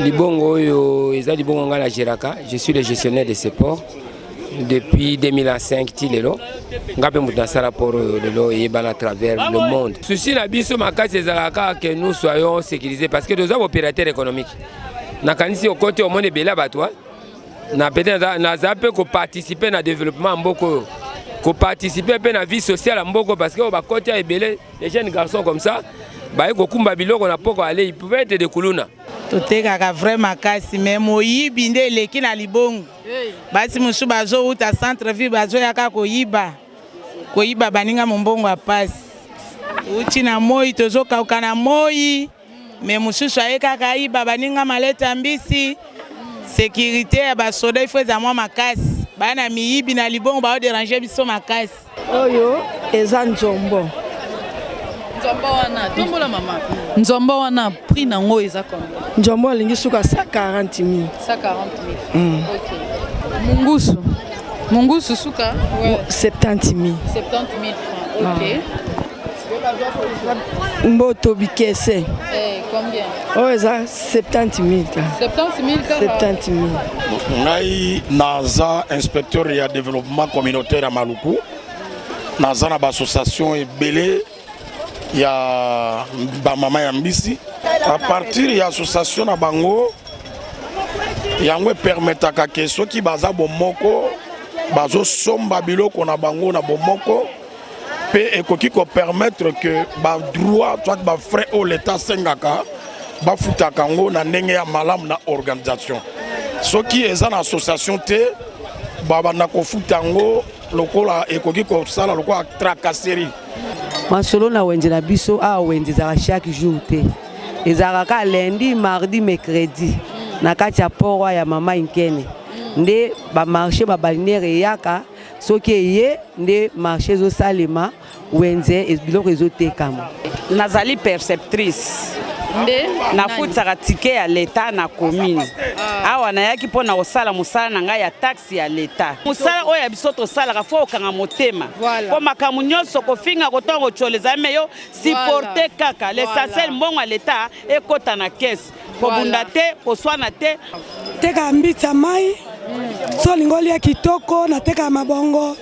Libongo oyo eza libongo ngai na geraka, je suis le gestionnaire de ce port depuis 2005 ti lelo. Ngai mpe moto nasala port oyo lelo eyebana à travers le monde. Souci na biso makasi ezalaka kaka que nous soyons sécurisés parce que toza opérateur économique. Nakanisi okoti omoni ebele ya bato na peut-être naza mpe koparticipe na développement ya mboka oyo, koparticipe mpe na vie sociale ya mboka parce que oyo bakoti ya ebele, les jeunes garçons comme ça baye kokumba biloko na poko ale, ils pouvaient être des kuluna. Totekaka vrai makasi, mais moyibi nde eleki na libongo. Basi mosusu bazowuta centre ville, bazoyaka koyiba koyiba baninga mombongo ya pasi. Uti na moi, tozokauka na moi, mais mosusu aye kaka ayiba baninga maleta mbisi. Sécurité ya basoda ifo eza mwa makasi, baya na miyibi na libongo baodéranger biso makasi. Oyo eza nzombo. Nzombo wana, tombola mama. Nzombo wana, prix nango eza combien? Nzombo alingi suka 140 000. 140 000. Ok. Mungusu. Mungusu suka? Ouais. 70 000. 70 000 francs. Ok. Mboto bikese. Eh, combien? Oyo eza 70 000 ka. 70 000 kaka. 70 000. Ngai naza inspecteur ya développement communautaire ya Maluku. Naza na baassociation ebele ya bamama ya mbisi. À partir ya association na bango, yango epermetaka ke soki baza bomoko, bazosomba biloko na bango na bomoko, mpe ekoki kopermettre ke badroit soit bafrais oyo leta asengaka, bafutaka yango na ndenge ya malamu na organisation. Soki eza na association te, babanda kofuta yango lokola ekoki kosala lokola tracasserie. Masolo na wenze na biso awa, wenze ezalaka chaque jour te, ezalaka kaka lundi, mardi, mercredi na kati ya port ya mama Inkene nde bamarché babalinaire eyaka. Soki eye nde marché ezosalema, wenze biloko ezotekama. Nazali perceptrice nde nafutisaka ticket ya leta na commune. Awa nayaki mpo na kosala mosala na ngai ya taxe ya leta. Mosala oyo ya biso tosalaka, fo okanga motema, mpo makambo nyonso, kofinga, kotonga, kotiola ezali, mais yo supporte kaka. L'essentiel, mbongo ya leta ekɔta na caisse. Kobunda te, koswana te. Tekaka mbisi ya mai. So olingi olia kitoko, natekaka mabongo,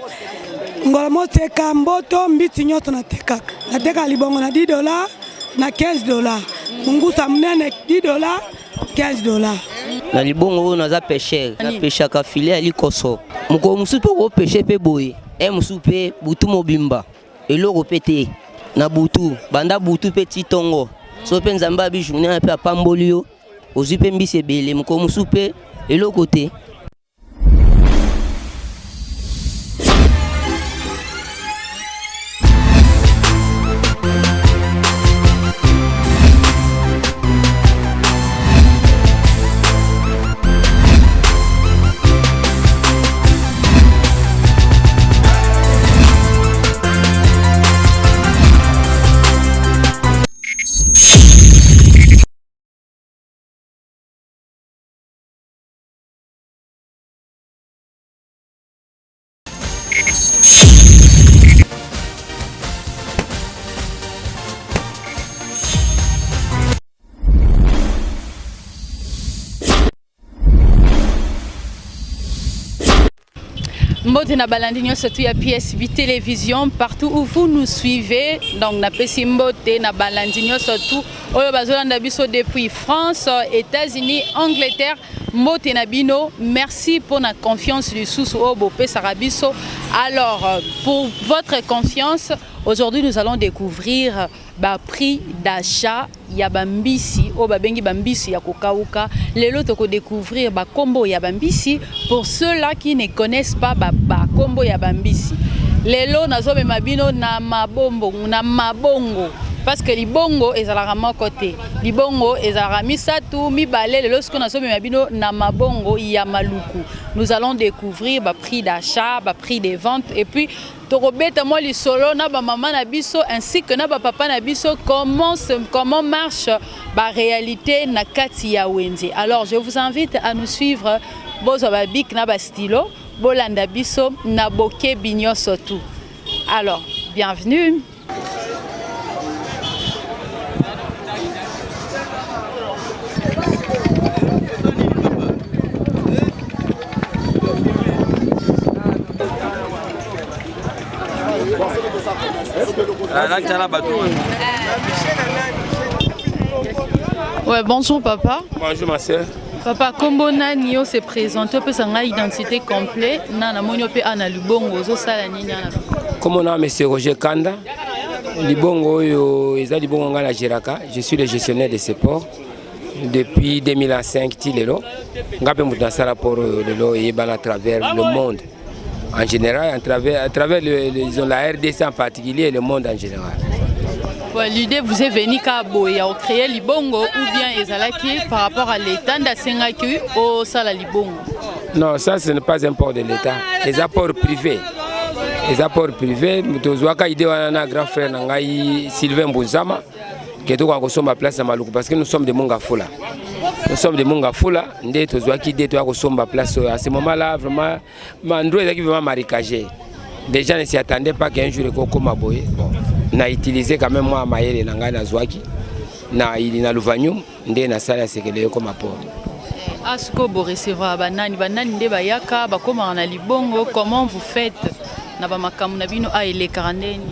ngolo moseka, mboto, mbisi nyonso natekaka. Natekaka libongo na 10 dollar, na 15 dollar, mongusa monene 10 dollar, 15 dollar. Na libongo oyo naza pêcheur, napeshaka filet ya likoso. Mokolo mosusu mpe okopêcher mpe boye e mosusu mpe butu mobimba eloko mpe te. Na butu, banda butu mpe ti ntongo, so mpe Nzambe abi journée wana mpe apamboli yo, ozwi mpe mbisi ebele. Mokolo mosusu mpe eloko te. Mbote na balandi nyonso tu ya PSB Télévision partout où vous nous suivez. Donc napesi mbote na balandi nyonso tu oyo bazolanda biso depuis France, États-Unis, Angleterre. Mbote na bino, merci pour la confiance lisusu oyo bopesaka biso. Alors pour votre confiance, aujourd'hui nous allons découvrir ba prix d'achat ya bambisi oyo babengi bambisi ya kokauka. Lelo tokodécouvrir bakombo ya bambisi pour ceux-là qui ne connaissent pas bakombo ya bambisi. Lelo nazomema bino na mabombo, na mabongo, parce que libongo ezalaka moko te, libongo ezalaka misato, mibale. Lelo sikoyo nazomema bino na mabongo ya Maluku. Nous allons découvrir baprix d'achat, baprix de vente, et puis tokobeta mwa lisolo na bamama na biso ainsi que na bapapa na biso, comment marche baréalité na kati ya wenze. Alors je vous invite à nous suivre. Bozwa babic na bastylo, bolanda biso na bokebi nyonso tu. Alors bienvenue. Ouais, bonjour papa. Bonjour ma sœur. Papa, kombo nani yo se présente opesa ngai identité complet na namoni yo mpe ana libongo ozosala nini ana? Kombo na monsieur Roger Kanda. Libongo oyo eza libongo ngai na geraka, je suis le gestionnaire de ce port depuis 2005 ti lelo. Ngai mpe moto nasala port oyo lelo eyebana à travers le monde en général, à travers disons, la RDC en particulier et le monde en général. Ouais, l'idée vous est venue ka boye ya créer libongo ou bien ezalaki par rapport à l'état ndasengaki osala libongo? Non, ça ce n'est pas un port de l'État, eza port privé. Eza port privé, tozwaka idée wana na grand frère na ngai Sylvain Mbunzama ke tokoka kosomba place na Maluku parce que nous sommes de Mongafula. Nous sommes de Mongafula, nde tozwaki idée toya kosomba place oyo. À ce moment-là, vraiment, mandro ezalaki vraiment marécagé. Des gens ne s'y attendaient pas qu'un jour ekokoma boye. Bon, na utilisé quand même moi mayele na ngai nazwaki na ili na Luvanyum nde nasala ya sekele ekoma port. Asko bo recevoir banani banani nde bayaka bakomaka na libongo, comment vous faites na bamakambo na bino a elekaka ndeni?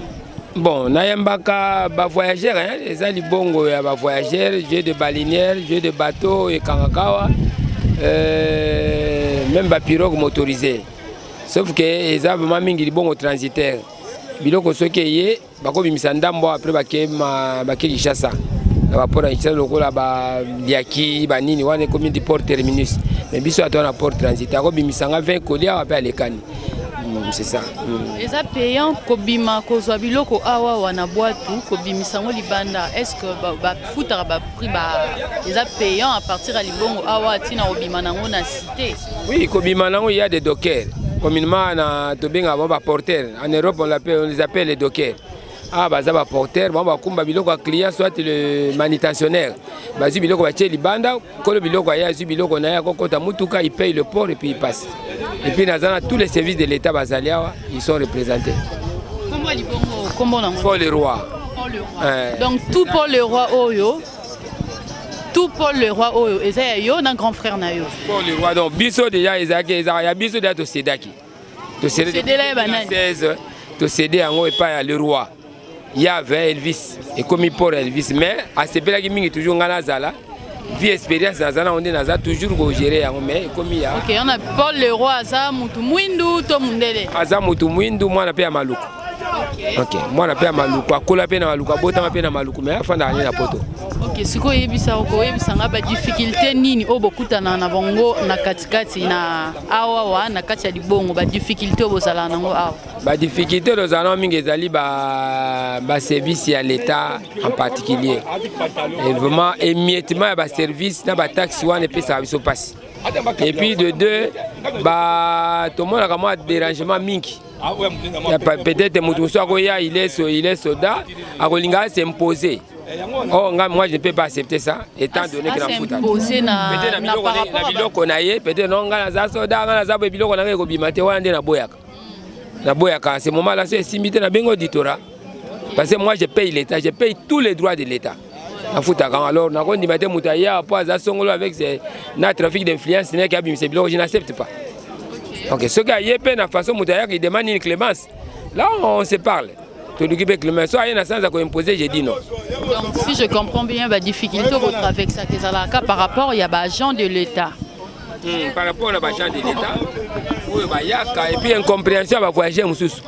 Bon, nayambaka bavoyageurs, hein, eza libongo ya bavoyageurs, jeu de balinière, jeu de bateau ekangaka awa, même bapirogue motorisé. Sauf que eza vraiment mingi libongo transitaire. Biloko soki eye bakobimisa ndambo, après bake bake Kinshasa na baport ya Kinshasa lokola baliaki banini wana ekomi di port terminus, mais biso ata wana port transitaire akobimisa nga 20 colis awa mpe alekani. C'est ça. Eza payant kobima kozwa biloko awa wa na bwatu kobimisa yango libanda? Est ce que bafutaka baprix ba, eza payant à partir ya libongo awa ntina kobima nango na cité? Oui, kobima nango, il y a des dockers. Communément na tobengaka bango baporter. En Europe on les appelle les dockers. Ah, baza baporter, bango bakumba biloko ya client soit le manutentionnaire. Bazwi biloko, batie libanda, kolo biloko aye azwi biloko na ye, akokota mutuka, il paye le port et puis il passe. Et puis naza na tous les services de l'État bazali awa, ils sont représentés. Kombo ya libongo, kombo nango? Paul le Roi. Paul le Roi. Donc tout Paul le Roi oyo, tout Paul le Roi oyo eza ya yo na grand frère na yo? Paul le Roi, donc biso déjà ezalaki, ezalaka ya biso déjà, tosedaki. Tosedela ye banani? 16 tosede yango epai ya le roi yave Elvis, ekomi port Elvis, mais asepelaki mingi toujours ngai nazala vie expérience naza nango nde naza toujours kogérer yango, mais ekomi ya Ok, on a Paul le Roi, aza mutu mwindu to mundele? Aza mutu mwindu, mwana mpe ya Maluku. Ok, mwana mpe ya Maluku, akola mpe na Maluku, abotama mpe na Maluku, mais afandaka nde na Poto. Ok, sikoyo oyebisa, okoyebisa nga badifficulté nini oyo bokutana na bango na katikati na awawa na kati ya libongo, badifficulté oyo bozalaka nango awa? Badifficulté tozala nango mingi ezali baservice ya l'État en particulier, et vraiment émiettement ya baservice na bataxe wana epesaka biso mpasi. Et puis de deux, tomonaka mwa dérangement mingi. Peut-être moto mosusu akoya, il est soda, akolinga as'imposer. Oh, nga, moi je ne peux pas accepter ça étant donné que nafuta na biloko na ye. Peut-être non, nga naza soda, nga naza boye, biloko na ngai ekobima te. Wana nde naboyaka, naboyaka. Ce moment là so esimbi te, nabengi auditorat, parce que moi je paye l'État, je paye tous les droits de l'État, nafutaka. Alors nakondima te moto aya po aza songolo avec na trafic d'influence neke abimisa biloko, je n'accepte pas. Ok, soki aye mpe na façon moto ayaka, il demande une clémence, là on se parle, toluki mpe clémence. So aye na sens ya koimposer, je dis non. Donc si je comprends bien, badifficulté botraversaka ezalaka par rapport ya baagent de l'État? Par rapport na baagent de l'État oyo bayaka, et puis incompréhension ya bavoyageur mosusu.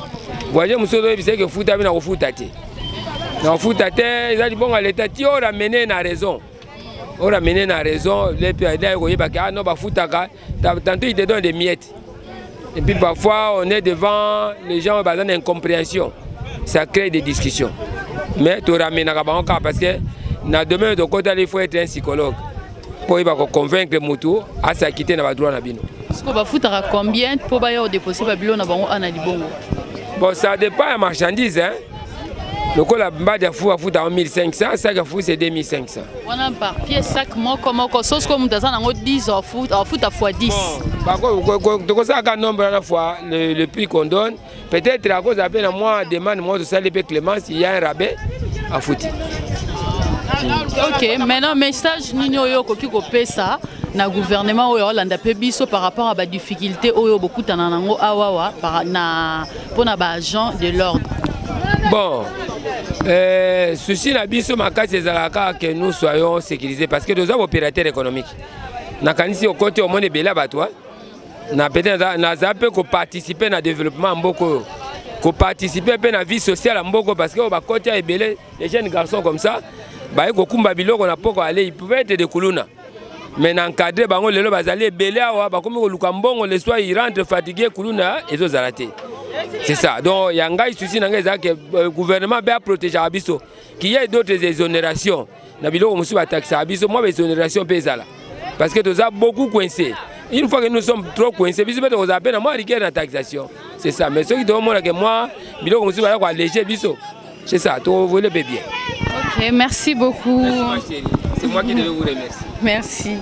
Voyageur mosusu oyebisa eke futa, mpe na kofuta te, na kofuta te, eza libongo ya l'État. Ti oyo ramene na raison, oyo ramene na raison, lepe koyebaka, ah non, bafutaka. Tantôt il te donne des miettes et puis parfois on est devant les gens baza na incompréhension, ça crée des discussions, mais toramenaka bango kaka parce que na domaine tokotali, il faut être un psychologue mpo oyeba koconvaincre motu asaki te na badroit na bino. Siko bafutaka combien mpo baya kodépose babilo na bango ana libongo? Bon, ça dépend ya marchandise, hein. Lokola mbadi ya fu afutaka 1500, sac ya fu c'est 2500. Wana par pièce, sac moko moko. So sikoyo moto aza nango 10, afuta fois 10? Tokosalaka nombre wana fois le prix qu'on donne. Peut-être akozala mpe na mwa demande mwa, tosali mpe clémence, il y a un rabais, afuti. Ok, maintenant message nini oyo okoki kopesa na gouvernement oyo aolanda mpe biso par rapport à badifficulté oyo bokutana nango awawa na mpona baagent de l'ordre? Bon, Euh, souci na biso makasi ezalaka kaka que nous soyons sécurisés parce que toza baopérateur économique. Nakanisi okoti omoni ebele ya bato na peut-être naza mpe koparticipe na développement ya mboka oyo, koparticipe mpe na vie sociale ya mboka, parce que oyo bakoti ya ebele, les jeunes garçons comme ça, baye kokumba biloko na poko ale, ils pouvaient être de kuluna, mais na encadre bango. Lelo bazali ebele awa, bakomi koluka mbongo. Le soir, ils rentrent fatigué, kuluna ezozala te. C'est ça. Donc ya ngai, souci na ngai ezala ke gouvernement mpe aprotégeaka biso, qu'il y ait d'autres exonérations na biloko mosusu batakisaka biso, mwa baexonération mpe ezala, parce que toza beaucoup coincé. Une fois que nous sommes trop coincés, biso mpe tokozala mpe na mwa rigueur na taxation. C'est ça. Mais soki toomona ke mwa biloko mosusu baza koalléger biso, c'est ça, tokovole mpe bien. Ok, merci beaucoup. Merci, ma chérie. C'est moi qui devais vous remercier. Merci.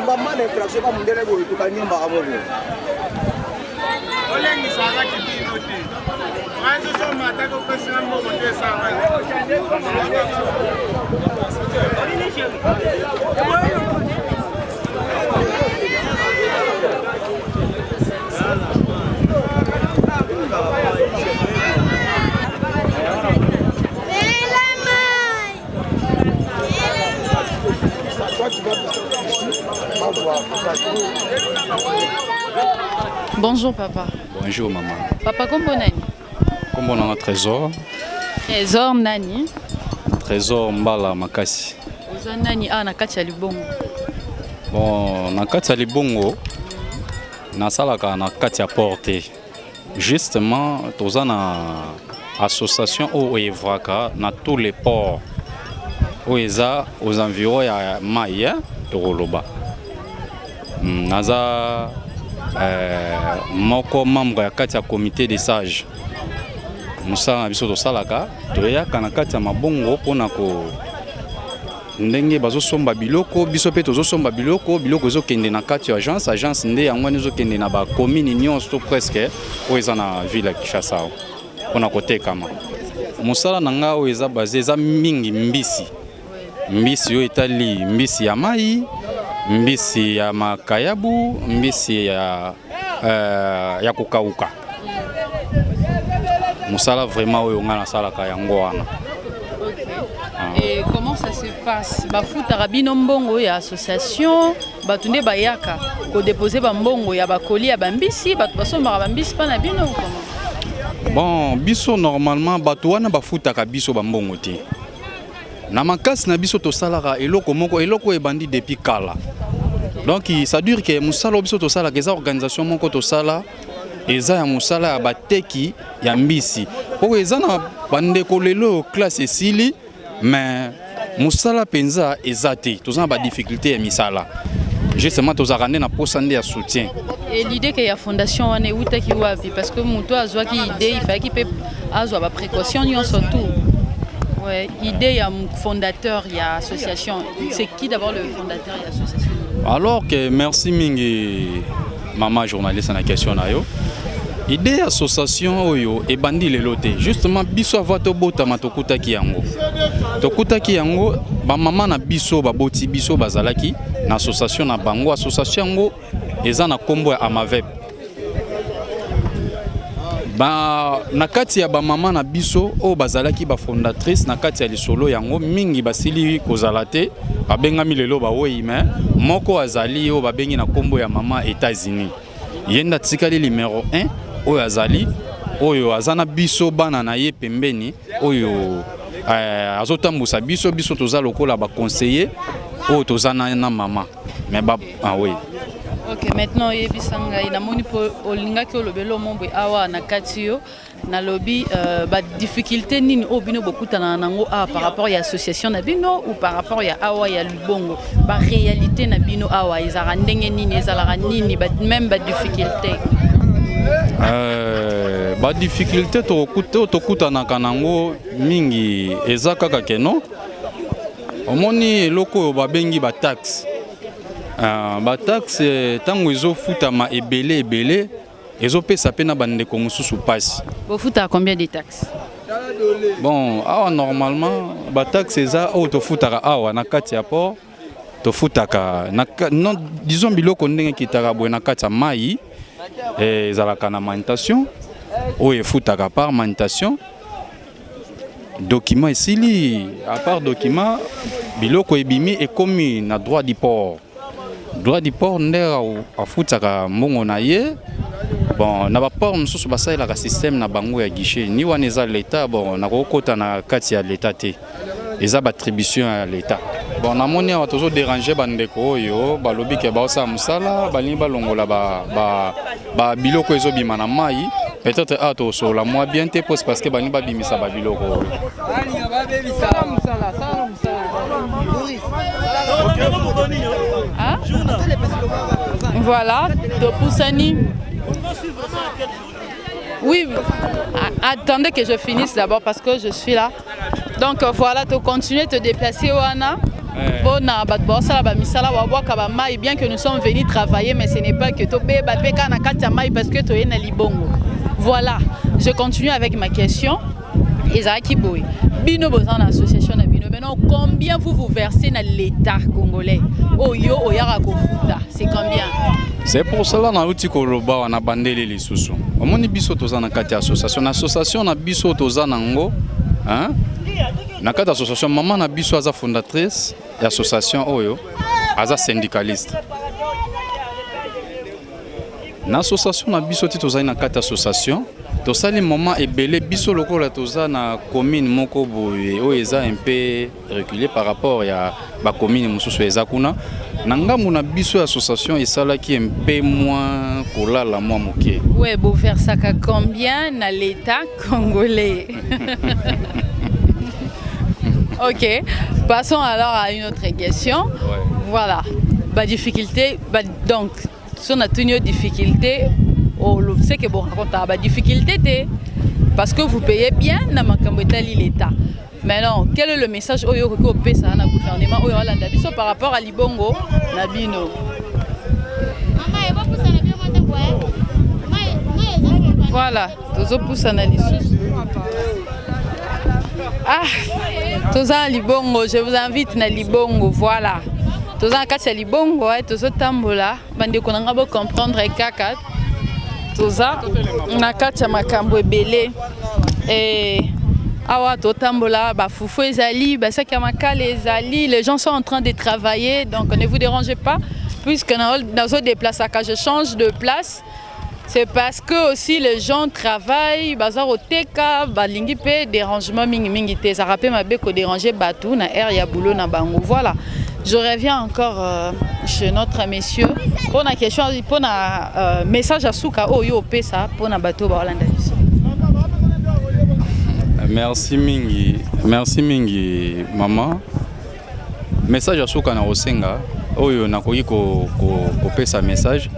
Mama na infraction ka mundele boye tokanyembaka moko. Olengisaka kibino te wanzosomata kopesina mbongo te esanga. Bonjour papa. Bonjour maman. Papa, kombo nani? Kombo nanga Trésor. Trésor nani? Trésor Mbala Makasi. Oza nani awa na kati ya libongo? Bon, na kati ya libongo nasalaka na kati ya port te. Justement, toza na association oyo evraka na tous les ports oyo eza aux environs ya mai, eh, tokoloba. Naza moko membre ya kati ya comité des sages. Mosala na biso tosalaka, toyaka na kati ya mabongo mpona ko ndenge bazosomba biloko, biso mpe tozosomba biloko. Biloko ezokende na kati ya agence. Agence nde yango wana ezokende na bacommune nyonso to presque oyo eza na ville ya Kinshasa awa mpona kotekama. Mosala na ngai oyo eza base eza mingi mbisi, mbisi oyo etali mbisi ya mai, mbisi ya makayabu, mbisi ya kokauka. Mosala vraiment oyo ngai nasalaka yango wana. Et comment ça se passe? Bafutaka bino mbongo ya association? Bato nde bayaka kodepose bambongo ya bakoli ya bambisi? Bato basombaka bambisi mpa na bino, comment? Bon, biso normalement bato wana bafutaka biso bambongo te. Na makasi na biso tosalaka eloko moko, eloko oyo ebandi depuis kala. Donc ça dire que mosala oyo biso tosalaka eza organisation moko tosala, eza ya mosala ya bateki ya mbisi oyo eza na bandeko. Lelo oyo classe esili, mais mosala mpenza eza te. Toza na badifficulté ya misala. Justement, tozalaka nde na posa nde ya soutien. Et l'idée ke ya fondation wana eutaki wapi? Parce que moto azwaki idée, il fallaki mpe azwa baprécaution nyonso tout. Ouais, idée ya fondateur ya association, c'est qui d'abord le fondateur ya association? Alors que merci mingi mama journaliste na question na yo. Idée ya association oyo ebandi lelo te. Justement, biso avant tobotama tokutaki yango, tokutaki yango. Bamama na biso baboti biso bazalaki na association na bango. Association yango eza na nkombo ya Amavep. Ba, na kati ya bamama na biso oyo bazalaki bafondatrice na kati ya lisolo yango, mingi basili kozala te, babengami lelo bawei, mais moko azali oyo babengi na nkombo ya mama États-Unis. Ye nde atikali numero 1 oyo azali, oyo aza na biso bana na ye pembeni, oyo azotambusa biso. Biso toza lokola baconseiller oyo toza na mama, mais ba, ah, oui. Ok, maintenant oyebisa ngai, namoni mpo olingaki olobela omombwe awa na kati yo. Nalobi badifficulté nini oyo bino bokutanaka nango awa par rapport ya association na bino ou par rapport ya awa ya Libongo? Baréalité na bino awa ezalaka ndenge nini? Ezalaka nini même badifficulté? Badifficulté oyo tokutanaka nango mingi eza kaka keno omoni eloko oyo babengi bataxe. Uh, bataxe ntango ezofutama ebele ebele, ezopesa mpe na bandeko mosusu mpasi. Bofutaka combien de taxes? Bon, awa normalement bataxe eza oyo tofutaka awa na kati ya port, tofutaka na, non, disons biloko ndenge ekitaka boye na kati ya mai, ezalaka na manutention oyo efutaka. Par manutention, document esili, à part document, biloko ebimi, ekomi na droit du port. Droit du port nde afutaka mbongo na ye. Bon, na baport mosusu basalelaka système na bango ya guichet ni wana eza l'État. Bon, nakokota na kati ya l'État te, eza baattribution ya l'État. Bon, namoni awa tozodéranger bandeko oyo balobi ke baosala mosala, balingi balongola babiloko ezobima na mai. Peut-être awa tosolola mwa bien te, pose parce que balingi babimisa babiloko oyo. Ah? Voilà, topusani. Oui, attendez que je finisse d'abord parce que je suis là. Donc voilà, tu continues de te déplacer wana. Mpona bato baosala bamisala, babwaka bamai. Bien que nous sommes venus travailler, mais ce n'est pas que tobeba mpe kaka na kati ya mai parce que toye na libongo. Voilà, je continue avec ma question. Ezalaki boye: bino boza na association na bino. Maintenant, combien vous vous versez na l'État congolais, oyo oyaka kofuta, c'est combien? C'est pour cela nauti koloba wana, bandeli lisusu. Omoni, biso toza na kati ya association. Na association na biso toza nango, hein? Na kati ya association, mama na biso aza fondatrice ya association oyo, aza syndicaliste na association na biso. Ti tozali na kati ya association, tosali moment ebele. Biso lokola toza na commune moko boye oyo eza un peu reculé par rapport ya bacommune mosusu eza kuna na ngambu na biso ya association, esalaki un peu moins kolala mwa moke. Ouais, boversaka combien na l'État congolais? Ok, passons alors à une autre question. Voilà, ba difficulté, ba, donc so natuni yo difficulté, c'est que bon, raconte ba difficulté te parce que vous payez bien na makambo etali l'État. Maintenant, quel est le message oyo okoki opesa na gouvernement oyo alanda biso par rapport à libongo na bino? Voilà, tozopusana lisusu. Ah, toza na libongo. Je vous invite na libongo. Voilà, toza na kati ya libongo, tozotambola. Bandeko na nga, bocomprendre kaka, toza na kati ya makambo ebele. Awa totambola, bafufu ezali, basaki ya makala ezali. Les gens sont en train de travailler, donc ne vous dérangez pas puisque nazodéplaçaka, je change de place, c'est parce que aussi les gens travaillent, baza koteka, balingi mpe dérangement mingimingi te. Ezalaka mpe mabe kodéranger bato na aire ya boulot na bango. Voilà, je reviens encore chez notre monsieur mpona question, mpona message ya suka oyo opesa mpona bato oyo baolanda biso. Merci mingi, merci mingi mama. Message ya suka na kosenga oyo nakoki kopesa message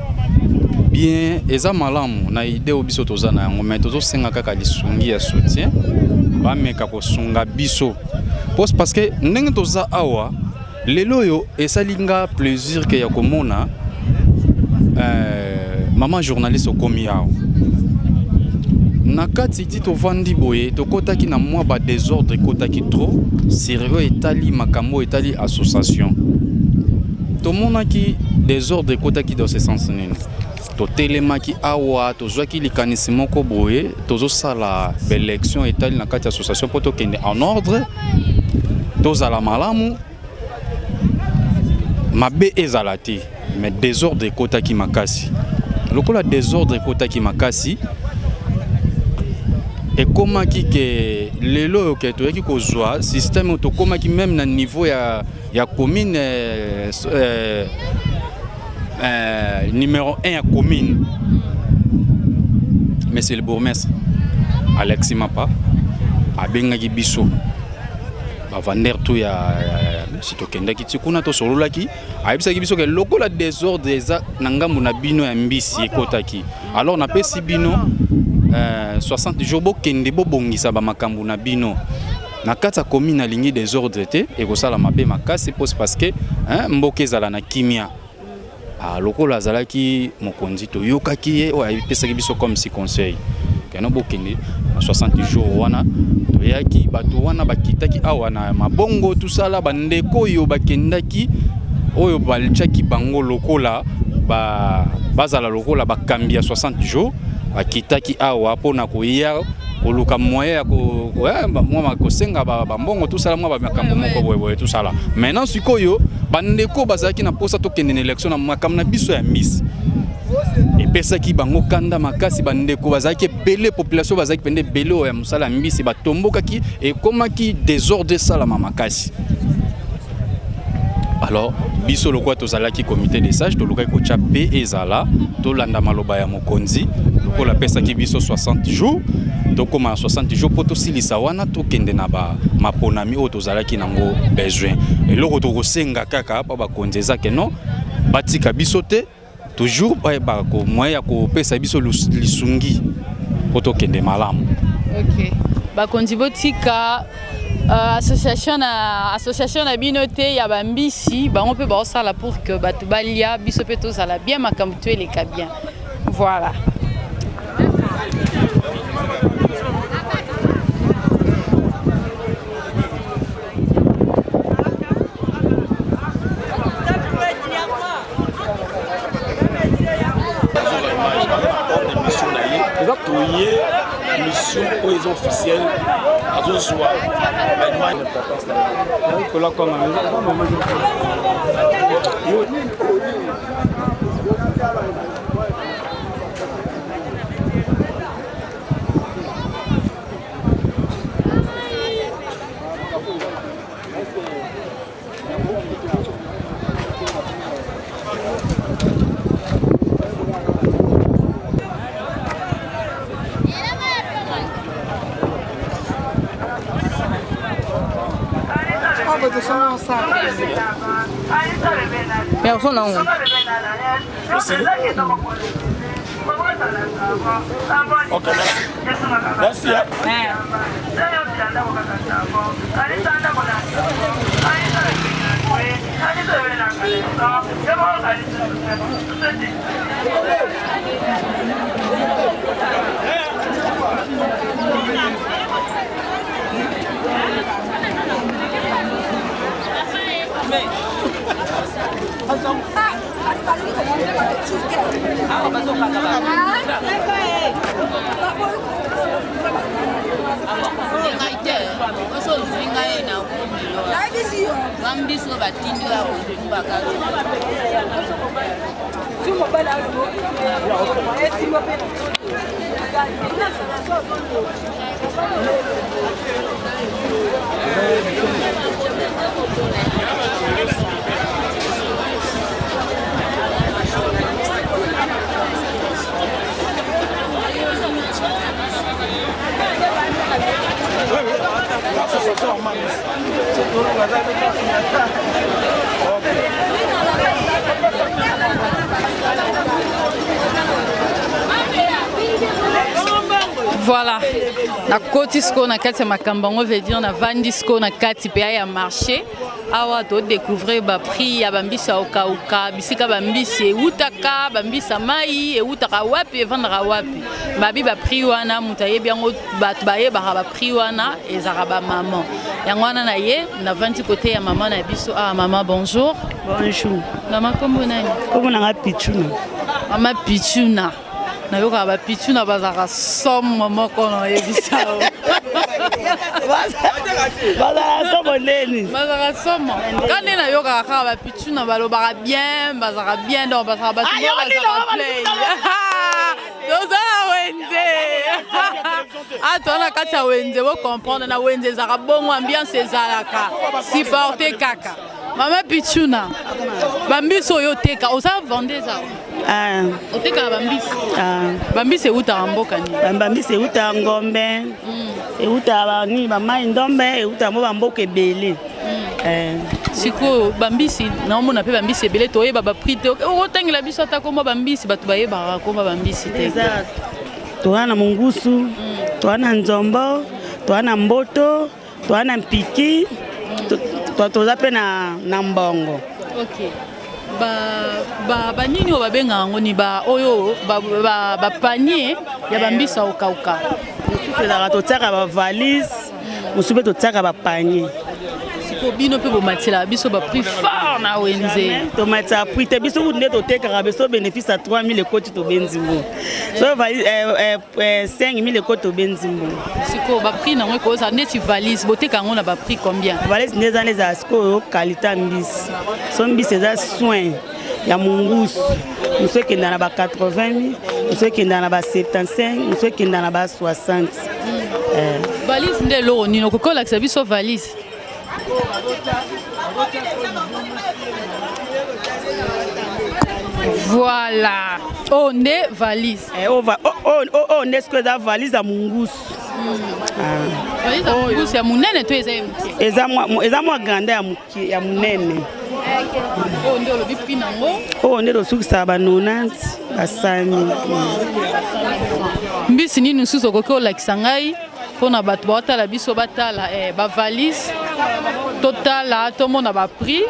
bien, eza malamu na idée oyo biso toza na yango, mais tozosenga kaka lisungi ya soutien, bameka kosunga biso parce que ndenge toza awa lelo oyo, esali nga plaisir ke ya komona mama journaliste okomi awa na kati. Ti tovandi boye, tokɔtaki na mwa badésordre, ekɔtaki trop sur oyo etali makambo oyo etali association. Tomonaki désordre ekɔtaki dans ce sens nini. Totelemaki awa, tozwaki likanisi moko boye, tozosala baélection etali na kati ya association mpo tokende en ordre, tozala malamu, mabe ezala te. Mais désordre ekɔtaki makasi. Lokola désordre ekɔtaki makasi, ekomaki ke lelo oyo ke toyaki kozwa système oyo, tokomaki même na niveau ya commune, numéro 1 ya commune, monsieur le bourgmestre Alexis Mapa abengaki biso bavendeurs to ya si tokendaki ti kuna, tosololaki. Ayebisaki biso ke lokola désordre eza na ngambo na bino ya mbisi ekotaki, alors napesi bino 60 jours, bokende bobongisa bamakambo na bino na kati ya commune. Alingi désordre te, ekosala mabe makasi mpo parce que hein, mboka ezala na kimia. Ah, lokola azalaki mokonzi toyokaki ye oyo apesaki biso comme si conseil keno bokende na 60 jours wana toyaki bato wana bakitaki awa na mabongo tosala bandeko oyo bakendaki oyo batiaki bango lokola ba, bazala lokola bakambi ya 60 jours bakitaki awa mpo na koya koluka moyen ya mwa kosenga bambongo tosala mwa makambo moko boye boye tosala. Maintenant sikoyo bandeko bazalaki na mposa tokende na élection na makambo na biso ya mbisi epesaki bango kanda makasi. Bandeko bazalaki ebele, population bazalaki mpenza ebele oyo ya mosala ya mbisi, batombokaki, ekomaki désordre esalama makasi. Alors biso lokola tozalaki comité de sage, tolukaki kotya mpe ezala tolanda maloba ya mokonzi lokola apesaki biso 60 jours, tokóma na 60 jours mpo tosilisa wana, tokende na maponami oyo tozalaki nango besoin. Eloko tokosenga kaka mpo bakonzi eza ke non, batika biso te, toujours bayebaka moyen ya kopesa biso lisungi mpo tokende malamu. Ok, bakonzi, botika association na bino te ya bambisi, bango mpe baosala pour que bato balia, biso mpe tozala bien, makambo to eleka bien. Voilà. Mission na ye, toye mission oyo eza officielle, azozwa baimage. Personne nango. Merci. Ok, merci. Merci. Hein. Ngai te, oso ozwi ngai na komelo bambiso batindi ya kokumbaka. Voilà, nakoti sikoyo na kati ya makambo yango, veut dire navandi sikoyo na kati mpe ya marché awa, todécouvrir baprix ya bambisi ya okauka, bisika bambisi ewutaka, bambisi ya mai ewutaka wapi, evandaka wapi, babi baprix wana moto ayebi yango. Bato bayebaka baprix wana ezalaka bamama. Yango wana na ye navandi kote ya mama na biso awa. Mama, bonjour. Bonjour. Mama, kombo nani? Kombo nanga Pichuna. Mama Pichuna, nayokaka bapichuna bazalaka somo moko, nayebisa. Bazalaka somo ndeni? Bazalaka somo ka nde nayokaka kaka bapichuna balobaka bien, bazalaka bien, donc bazalaka bato bazalaka play. Toza na wenze, toza na kati ya wenze, bocomprendre, na wenze ezalaka bongo, ambiance ezalaka supporte kaka. Mama Pichuna, bambisi oyo oteka, oza vendeuse awa, otekaka bambisi. Bambisi eutaka mboka nini? Bambisi eutaka Ngombe, eutaka nini, bamai Ndombe, eutaka mo bamboka ebele. Sikoyo bambisi naomona mpe bambisi ebele, toyeba baprix te. Okotangela biso ata komba bambisi, bato bayebaka komba bambisi te. Toza na mongusu, toza na nzombo, toza na mboto, toza na mpiki, toza mpe na mbongo. Ok. Banini oyo babengaka yango ni ba oyo bapanier ya bambisi ya kokauka? Mosusu ezalaka totiaka bavalise, mosusu mpe totiaka bapanier. Sikoyo bino mpe bomatielaka biso baprix fort na wenze. Tomatisaka prix te. Biso kutu nde totekaka biso bénéfice ya 3000 ekoti, tobenzi ngo so 5000 ekoti, tobenzi mbongo. Sikoyo baprix nango ekozala neti valise, boteka yango na baprix combien? Valise nde eza, nde ezala sikoyo qualité ya mbisi. So mbisi eza soin ya mongusu, mosu ekenda na ba 80 000, mosu ekenda na ba 75, mosu ekenda na ba 60. Valise nde eloko nini? Okoki olakisa biso valise? Voilà, oyo nde valise. Oyo nde sikoyo eza valise ya mongusu. Valise ya mongusu ya monene to eza ya moke? Eza mwa grande ya moke, ya monene. Oyo nde olobi prix nango? Oyo nde tosukisaka ba 90, basami. Mbisi nini mosusu okoki olakisa ngai mpona bato baotala biso, batala bavalise, totala, tomona baprix,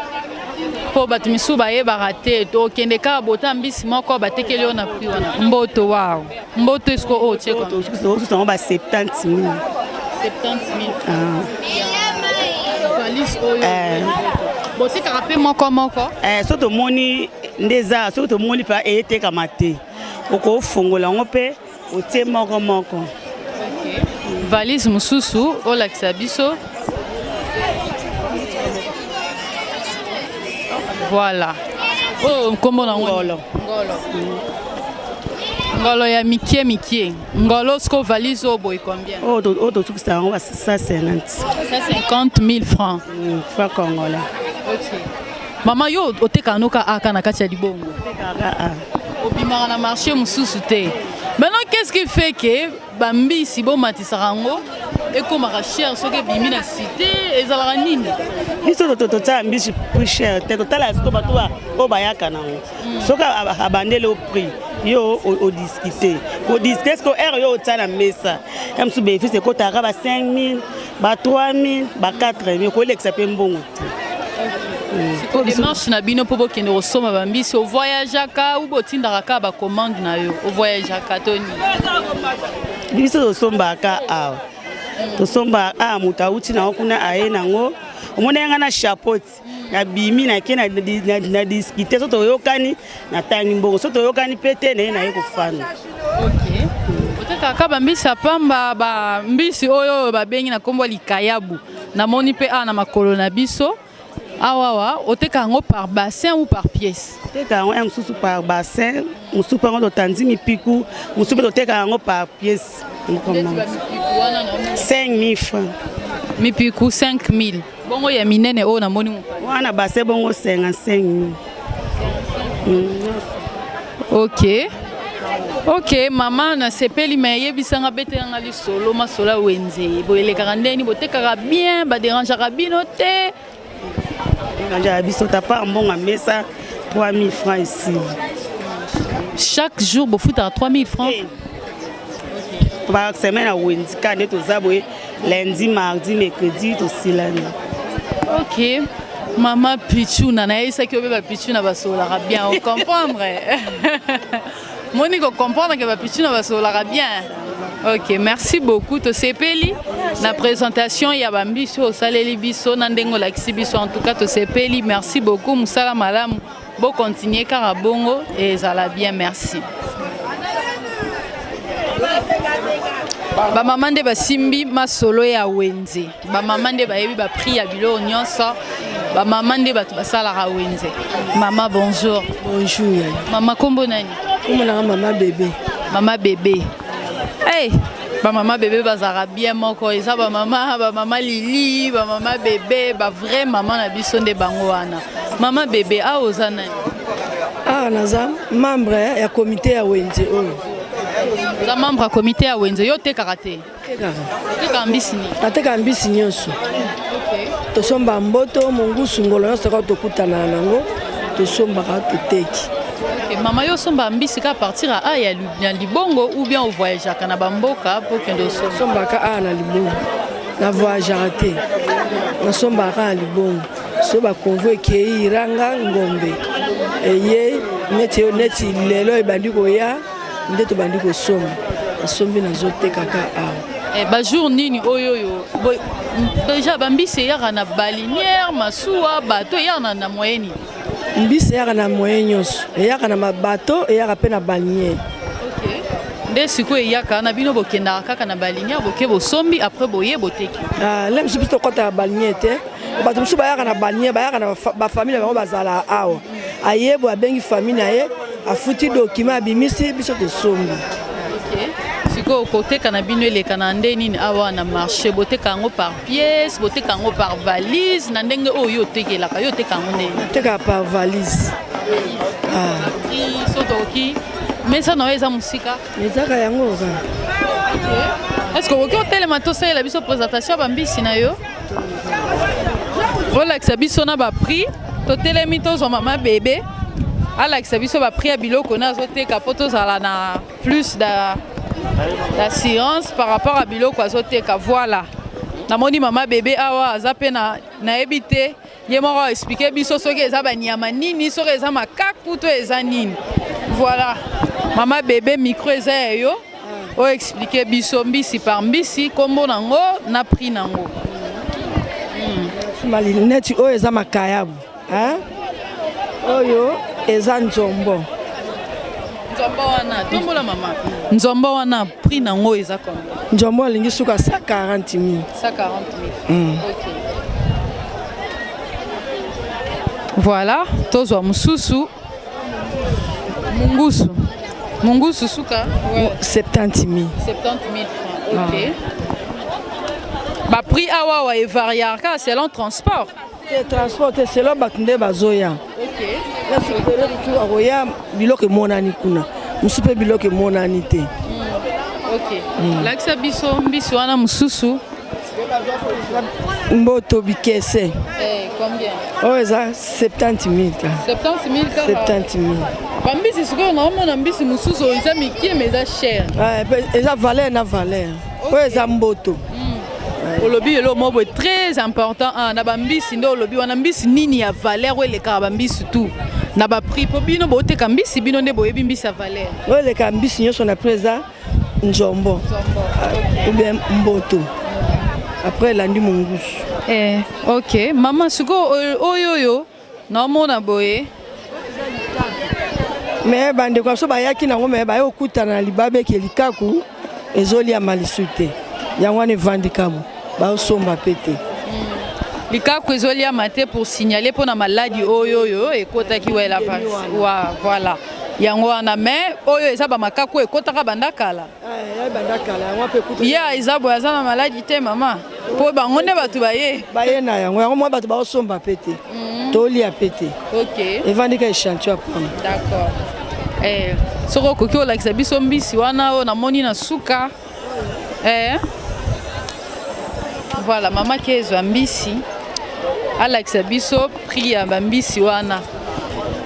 mpo bato misusu bayebaka te? Tokende kaka bota mbisi moko batekeli yo na prix wana. Mboto waw, mboto esiko oyo otie? Tosusa yango ba 70 000. 70 000 valise oyo. Botekaka mpe moko moko? So tomoni nde eza, soki tomoni mpe eyetekama te, okofongola yango mpe otie moko moko. Valise mosusu olakisa biso. Voilà, oyo nkombo nango? Ngolo. Ngolo, ngolo ya mike mike, ngolo. Siko valise oyo boye combien? Oyo tosukisa yango ba 150. 150 000 francs? Franc congolais. Ok. Mama, yo otekaka noka aka na kati ya libongo, obimaka na marché mosusu te. Maintenant, qu'est-ce qui fait que bambisi bomatisaka yango, ekomaka cher soki ebimi na cité? Ezalaka nini? Biso totiaka mbisi prix cher te. Totala siko bato oyo bayaka nango, soki abandeli o prix, yo odiscute, kodiscute siko heure yo otia na mesa ya mosusu, bénéfice ekotaka ba 5000, ba 3000, ba 4000, kolekisa mpe mbongo te. Démarche na bino mpo bokende kosomba bambisi, ovoyageaka ou botindaka kaka bacommande na yo? Ovoyageaka to nini? Biso tosombaka awa, tosombaka awa. Moto awuti nango kuna, aye nango, omoni yanga na chapeau, nabimi, nake na discute. So toyokani, natangi mbongo. So toyokani mpe te, naye naye kofanda. Otekaka bambisi ya pamba, bambisi oyo babengi na nkombo ya likayabu, namoni mpe awa na makolo na biso awawa. Oteka yango par bassin ou par pièce? Toteka yango ya mosusu par bassin, mosusu mpe yango totandi mipiku, mosusu mpe toteka yango par pièce. 5000 francs. Mipiku 5000. Bongo ya minene oyo namoni? Wana bassin bongo 55000. Ok, mama, nasepeli. Me yebisanga, betelanga lisolo, masolo ya wenze boye elekaka ndeni? Botekaka bien? Baderangeaka bino te? Dérangeaka biso ta part mbongo ya mesa 3000 francs esili. Chaque jour bofutaka 3000 francs? Par semaine ya wenzi ka nde toza boye: lundi, mardi, mercredi, tosilani. Ok, mama Pichuna, nayebisaki obe bapichuna basololaka bien. Ocomprendre moni kocomprendre ke bapichuna basololaka bien. Ok, merci beaucoup. Tosepeli na présentation ya bambisi oyo osaleli biso na ndenge olakisi biso. En tout cas tosepeli, merci beaucoup. Mosala malamu, bocontinue kaka bongo, ezala bien. Merci. Bamama nde basimbi masolo ya wenze, bamama nde bayebi baprix ya biloko nyonso, bamama nde bato basalaka wenze. Mama, bonjour. Bonjour. Mama, kombo nani? Kombo nanga Mama Bebe. Mama Bebe. Hey, bamama bebe bazalaka bien moko. Eza bamama, bamama Lili, bamama Bebe, bavrai mama na biso nde bango wana. Mama Bebe, awa oza nani? Awa naza membre ya comité ya wenze oyo. Oza membre ya comité ya wenze. Yo otekaka te? Otekaka mbisi nini? Natekaka mbisi nyonso. Tosomba mboto, mongusu, ngolo, nyonso kaka tokutana nango, tosombaka, toteki. Ok, mama, yo osomba mbisi kaka partir ya a ya libongo ou bien ovoyageaka na bamboka mpo okende osomba? Nasombaka awa na libongo, na voyageaka te. Nasombaka kaka na libongo. So baconvoi ekei, iranga ngombe. Eye neti neti lelo ebandi koya nde tobandi kosomba. Nasombi nazotekaka awa. Eh, ba jour nini oyo oyo déjà bambisi eyaka na balinière, masuwa, bato eyaka na moyen nini? Mbisi eyaka na moyen nyonso, eyaka na mabato, eyaka mpe na balinière. Nde sikoyo eyaka na bino, bokendaka kaka na balinière, boke bosombi, après boye boteki? Ah, le mosusu biso tokɔtaka balinière te. Bato mosusu bayaka na balinière, bayaka na bafamille na bango, bazala awa, aye boye, abengi famille na ye, afuti document, abimisi, biso tosombi. Sikoyo koteka na bino eleka na nde nini awa na marché? Boteka yango par pièce, boteka yango par valise? Na ndenge oyo yo otekelaka, yo oteka yango ndenge? Otekaka par valise. Ah. So tokoki mesa na yo eza mosika? Ezaka yango kaka. Est ce que okoki otelema, tosalela biso présentation ya bambisi na yo, olakisa biso na baprix? Totelemi, tozwa mama bebe alakisa biso baprix ya biloko na azoteka, mpo tozala na plus d'assurance par rapport à biloko azoteka. Voilà, namoni mama bebe awa aza mpe na nayebi te, ye moko aexpliquer biso soki eza banyama nini, soki eza makaku to eza nini. Voilà, mama bebe, micro eza ya yo, oyo expliquer biso mbisi par mbisi, nkombo nango na prix nango. Neti oyo eza makayabu, oyo eza nzombo. Nzombo wana, tombola mama, nzombo wana prix nango eza combien? Nzombo alingi suka 140 000. 140 000. Ok, voilà, tozwa mosusu, mungusu. Mungusu suka? Ouais. 70 000. 70 000 francs, ok. Baprix awa awa evariaka selon transport? Te, transport te, selon bato nde bazoya. Ok. Akoya, biloko emonani kuna, mosusu mpe biloko emonani te. Ok, lakisa biso mbisi wana mosusu. Mboto bikese. Eh, combien? Oyo eza 70 000 ka. 70 000 kaka? 70 000. Bambisi sikoyo naomona mbisi mosusu oyo eza mike mais eza cher. Eza valeur na valeur, oyo eza mboto. Olobi eloko moko boye très important, ah, na bambisi nde olobi wana, mbisi nini ya valeur oyo elekaka bambisi tout na baprix? Mpo bino booteka mbisi, bino nde boyebi mbisi ya valeur. Oyo eleka mbisi nyonso na prix eza nzombo ou bien mboto, après elandi mongusu. Eh, ok mama, sikoyo oyo oyo naomona boye? Me bandeko na biso bayaki nango, me baye kokutana na libabe eke likaku ezoliama lisu te, yango wana evandi kabo, baosomba mpe te. Likaku ezoliama te, pour signaler mpona maladi oyo oyo ekotaki wela wa, voilà, yango wana. Mais oyo eza bamakaku oyo ekotaka banda kala. Banda kala, yango mpe ekuta. Ye eza boye, aza na maladi te mama, mpo bango nde bato baye. Baye na yango, yango mwa bato baosomba mpe te, tolia mpe te. Evandi ka échantillon ya pamba. D'accord. Eh, soki okoki olakisa biso mbisi wana oyo namoni na suka. Eh. Voilà, mama ke ezwa mbisi, alakisa biso prix ya bambisi wana.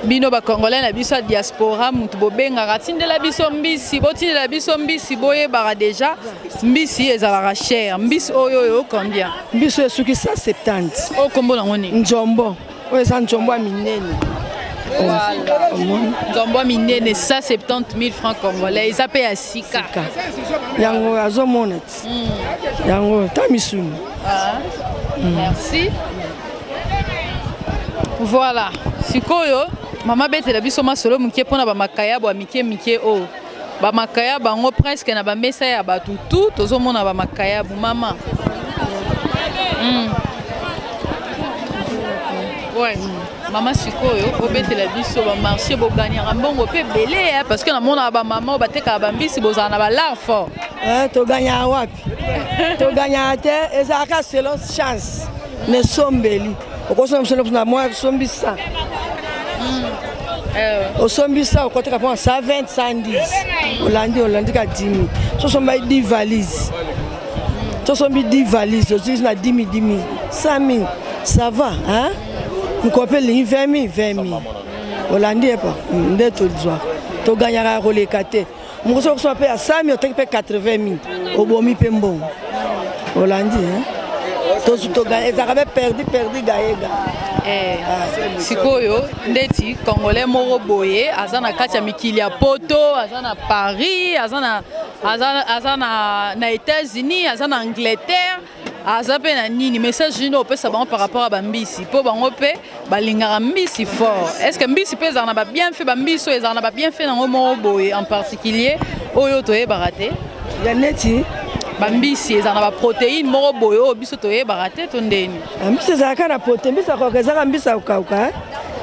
Bino bacongolais na biso ya diaspora, mutu bobengaka tindela biso mbisi, botindela biso mbisi, boyebaka déjà mbisi ezalaka cher. Mbisi oyo oyo combien? Mbisi oyo esuki 170. Oyo kombo nango nini? Nzombo, oyo eza nzombo ya minene. Voilà. Nzombo ya minene, 170 000 francs congolais, eza mpe ya sika. Yango azomona ti yango ta misuni. Ah, merci. Voilà, sikoyo mama betela biso masolo moke mpona bamakayabo ya mike mike oyo, bamakaya bango presque na bamesa ya bato tu, tozomona bamakayabu mama. Ouais. Mama, sikoyo obetela biso bamarché, boganyaka mbongo mpe ebele, parce que namonaka bamama oyo batekaka bambisi, bozala na balare fort. Toganyaka wapi? Toganyaka te, ezalaka selon chance na esombeli. Okosomba biso na mwa osombi 100, osombi 100, okoteka mpo 120, 110, olandi olandi ka 10 000. So osombai 10 valise, tosombi 10 valise, ozwisi na 10 000, 10 000, 100 000, ça va, hein? Mokolo mpe elingi 20 000, 20 000, olandi epa nde tozwaka, toganyaka ya koleka te. Mokoso okosomba mpe ya 100 000, oteki mpe 80 000, obomi mpe mbongo, olandi. Ezalaka mpe perdu perdu gayega. Eh, sikoyo ndeti congolais moko boye aza na kati ya mikili ya poto, aza na Paris, aza na, aza, aza na, na États-Unis, aza na Angleterre, aza mpe na nini, message nini opesa bango par rapport ya bambisi, mpo bango mpe balingaka mbisi fort? Est ce que mbisi mpe ezala na babienfait? Bambisi oyo ezala na babienfait nango moko boye en particulier oyo toyebaka te? Ya neti bambisi ezala na baprotéine moko boye oyo biso toyebaka te, to ndeni? Mbisi ezalaka na protéine. Mbisi akauka, ezaka mbisi akokauka,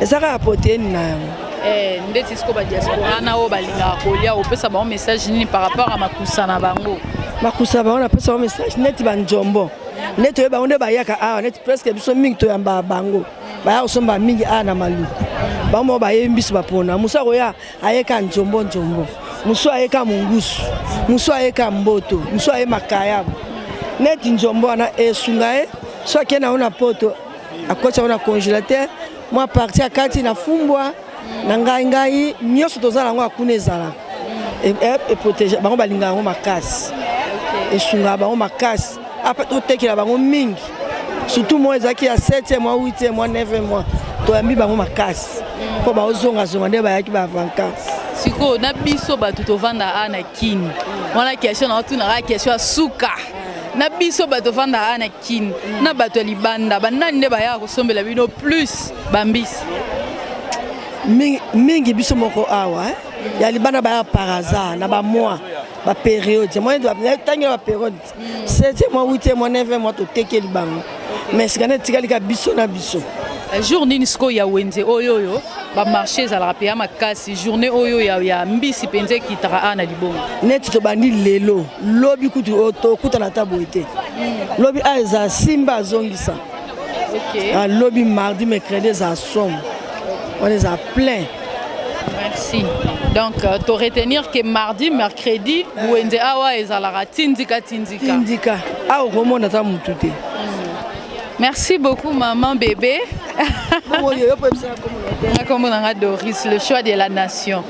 ezaka ya protéine na yango. Eh, ndeti sikoyo badiaspora na oyo balingaka kolia, opesa bango message nini par rapport ya makusa na bango? Makusa bango, napesa bango message neti banzombo, neti oyo bango nde bayaka awa, neti presque biso mingi toyambaka bango, baya kosomba mingi awa na Maluku. Bango moko bayebi mbisi bapona. Mosu akoya ayeka nzombo nzombo, mosu ayeka mongusu, mosu ayeka mboto, mosu aye makayabu. Neti nzombo wana esunga ye, so akei na yango na poto, akotisa yango na congélateur, mwa partie akati na fumbwa na ngai ngai nyonso toza nango akuna, ezalaka eprotege bango. Balingaka yango makasi, esungaka bango makasi. Apa totekela bango mingi, surtout moi ezalaki ya 7e mois, 8e mois, 9e mois, toyambi bango makasi mpo baozongazonga nde bayaki bavacance. Sikoyo na biso bato tovanda a na Kini wana, question na otunaka, question ya suka: na biso bato tovanda a na Kini na bato ya libanda, banani nde bayaka kosombela bino plus bambisi? Mingi, mingi biso moko awa, eh? Ya libanda baya par hasard na bamois, bapériode ntangi na bapériode 7e mois, 8e mois, 9e mois, totekeli bango, mais sika nde etikali ka biso na biso. Jour nini sikoyo ya wenze oyo bamarché ezalaka mpe ya makasi, journée oyo ya mbisi mpenza ekitaka awa na Libongo? Neti tobandi lelo, lobi kutu oyo tokutana ata boye te. Lobi a eza simba azongisa. Ah, lobi mardi, mercredi eza somo, wana eza plein. Merci. Donc to retenir que mardi, mercredi, wenze awa ezalaka tindika tindika. Tindika, awa okomona ata mutu te. Merci beaucoup, maman bébé. Nga kombo na nga Doris, le choix de la nation.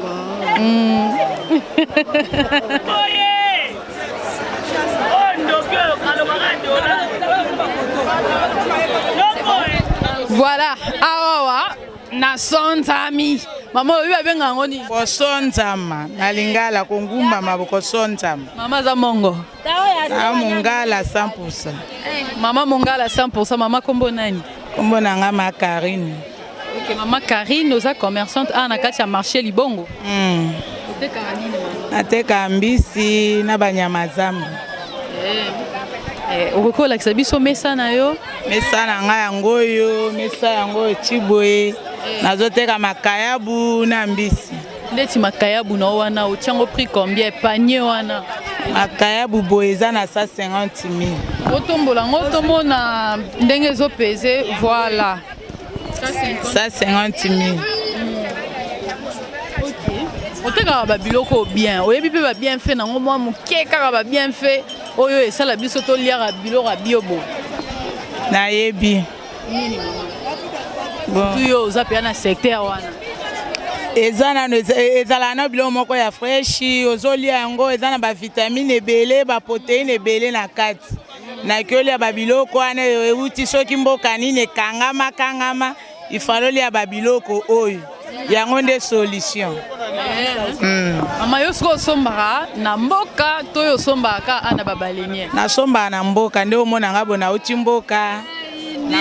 Voilà, awawa nasonzami. Mama, oyo babenga yango nini? Kosonzama na lingala, kongumbama, kosonzama. Mama aza mongo. Na mongala 100%. Mama mongala 100%. Mama, kombo nani? Kombo na nga ma Karine. Ok, mama Karine, oza commerçante awa na kati ya marché Libongo. Otekaka nini, mama? Nateka mbisi na banyama zamba. Eh, okoki kolakisa biso mesa na yo? Mesa na ngai yango oyo, mesa yango oyo ti boye. Nazoteka makayabu na mbisi. Ndeti makayabu na yo wana, otiango prix combien, panier wana? Makayabu boye eza na 150 000. Otombola yango tomona ndenge ezopese. Voilà. 150 000. Otekaka babiloko bien, oyebi mpe babienfait nango mwa moke kaka, babienfait oyo esala biso toliaka biloko ya bio bo? Nayebi. Nini, mama? Tu yo oza mpenza na secteur wana. Eza nano, ezalaka na biloko moko ya fraîche, ozolia yango, eza na bavitamine ebele, baprotéine ebele na kati. Naki olia babiloko wana euti soki mboka nini, ekangama kangama, ifalo olia babiloko oyo, yango nde solution. Mama, yo sikoyo osombaka na mboka to oyo osombaka kaka na babaleinière? Nasombaka na mboka. Nde omonanga bo nauti mboka.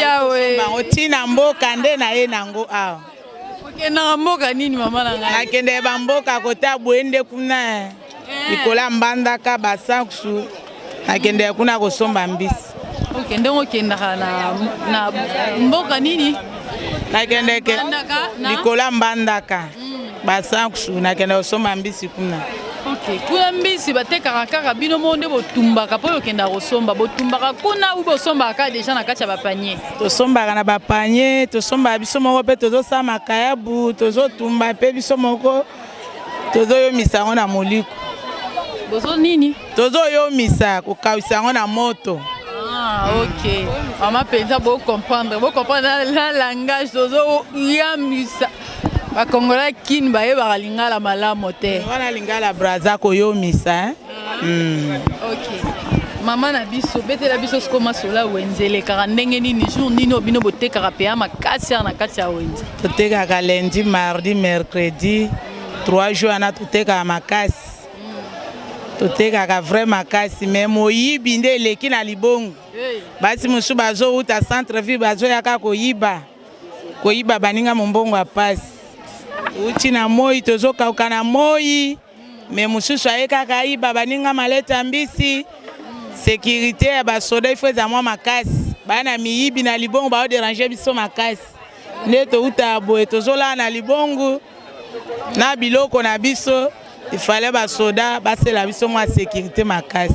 Yawe. Bango ntina mboka nde naye nango awa. Okendaka mboka nini, mama na ngai? Nakende bamboka kota boye nde kuna likolo ya Mbandaka, basankusu, nakendeke kuna kosomba mbisi. Ok, ndenge okendaka na mboka nini? Nakendeke Mbandaka na likolo ya Mbandaka, basankusu, nakende kosomba mbisi kuna. Ok, kuna mbisi batekaka kaka bino moko nde botumbaka? Mpo oyo okendaka kosomba, botumbaka kuna ou bosombaka kaka déjà na kati ya bapanier? Tosombaka na bapanier, tosombaka biso moko mpe, tozosala makayabu, tozotumba mpe biso moko, tozoyomisa yango na moliko. Bozo nini? Tozoyomisa, kokawisa yango na moto. Ah, ok. Mama mpenza bocomprendre, bocomprendre na langage tozoyamisa. Bakongola kini bayebaka lingala malamu te. Wana lingala Braza, koyomisa, eh? Ok. Mama na biso, betela biso sikoyo masolo ya wenze elekaka ndenge nini, jour nini oyo bino botekaka mpenza makasi awa na kati ya wenze? Totekaka lundi, mardi, mercredi, 3 jours wana totekaka makasi. Totekaka vrai makasi mais moyibi nde eleki na libongo. Basi mosusu bazowuta centre ville bazoya kaka koyiba. Koyiba baninga mombongo ya pasi. Touti na moi, tozokauka na moi. Mais mosusu aye kaka ayiba baninga malete ya mbisi. Securite ya basoda ifo eza mwa makasi. Bana miyibi na libongo bao deranger biso makasi. Nde touta boye tozolala na libongo na biloko na biso. Il fallait basoda basela biso mwa securite makasi.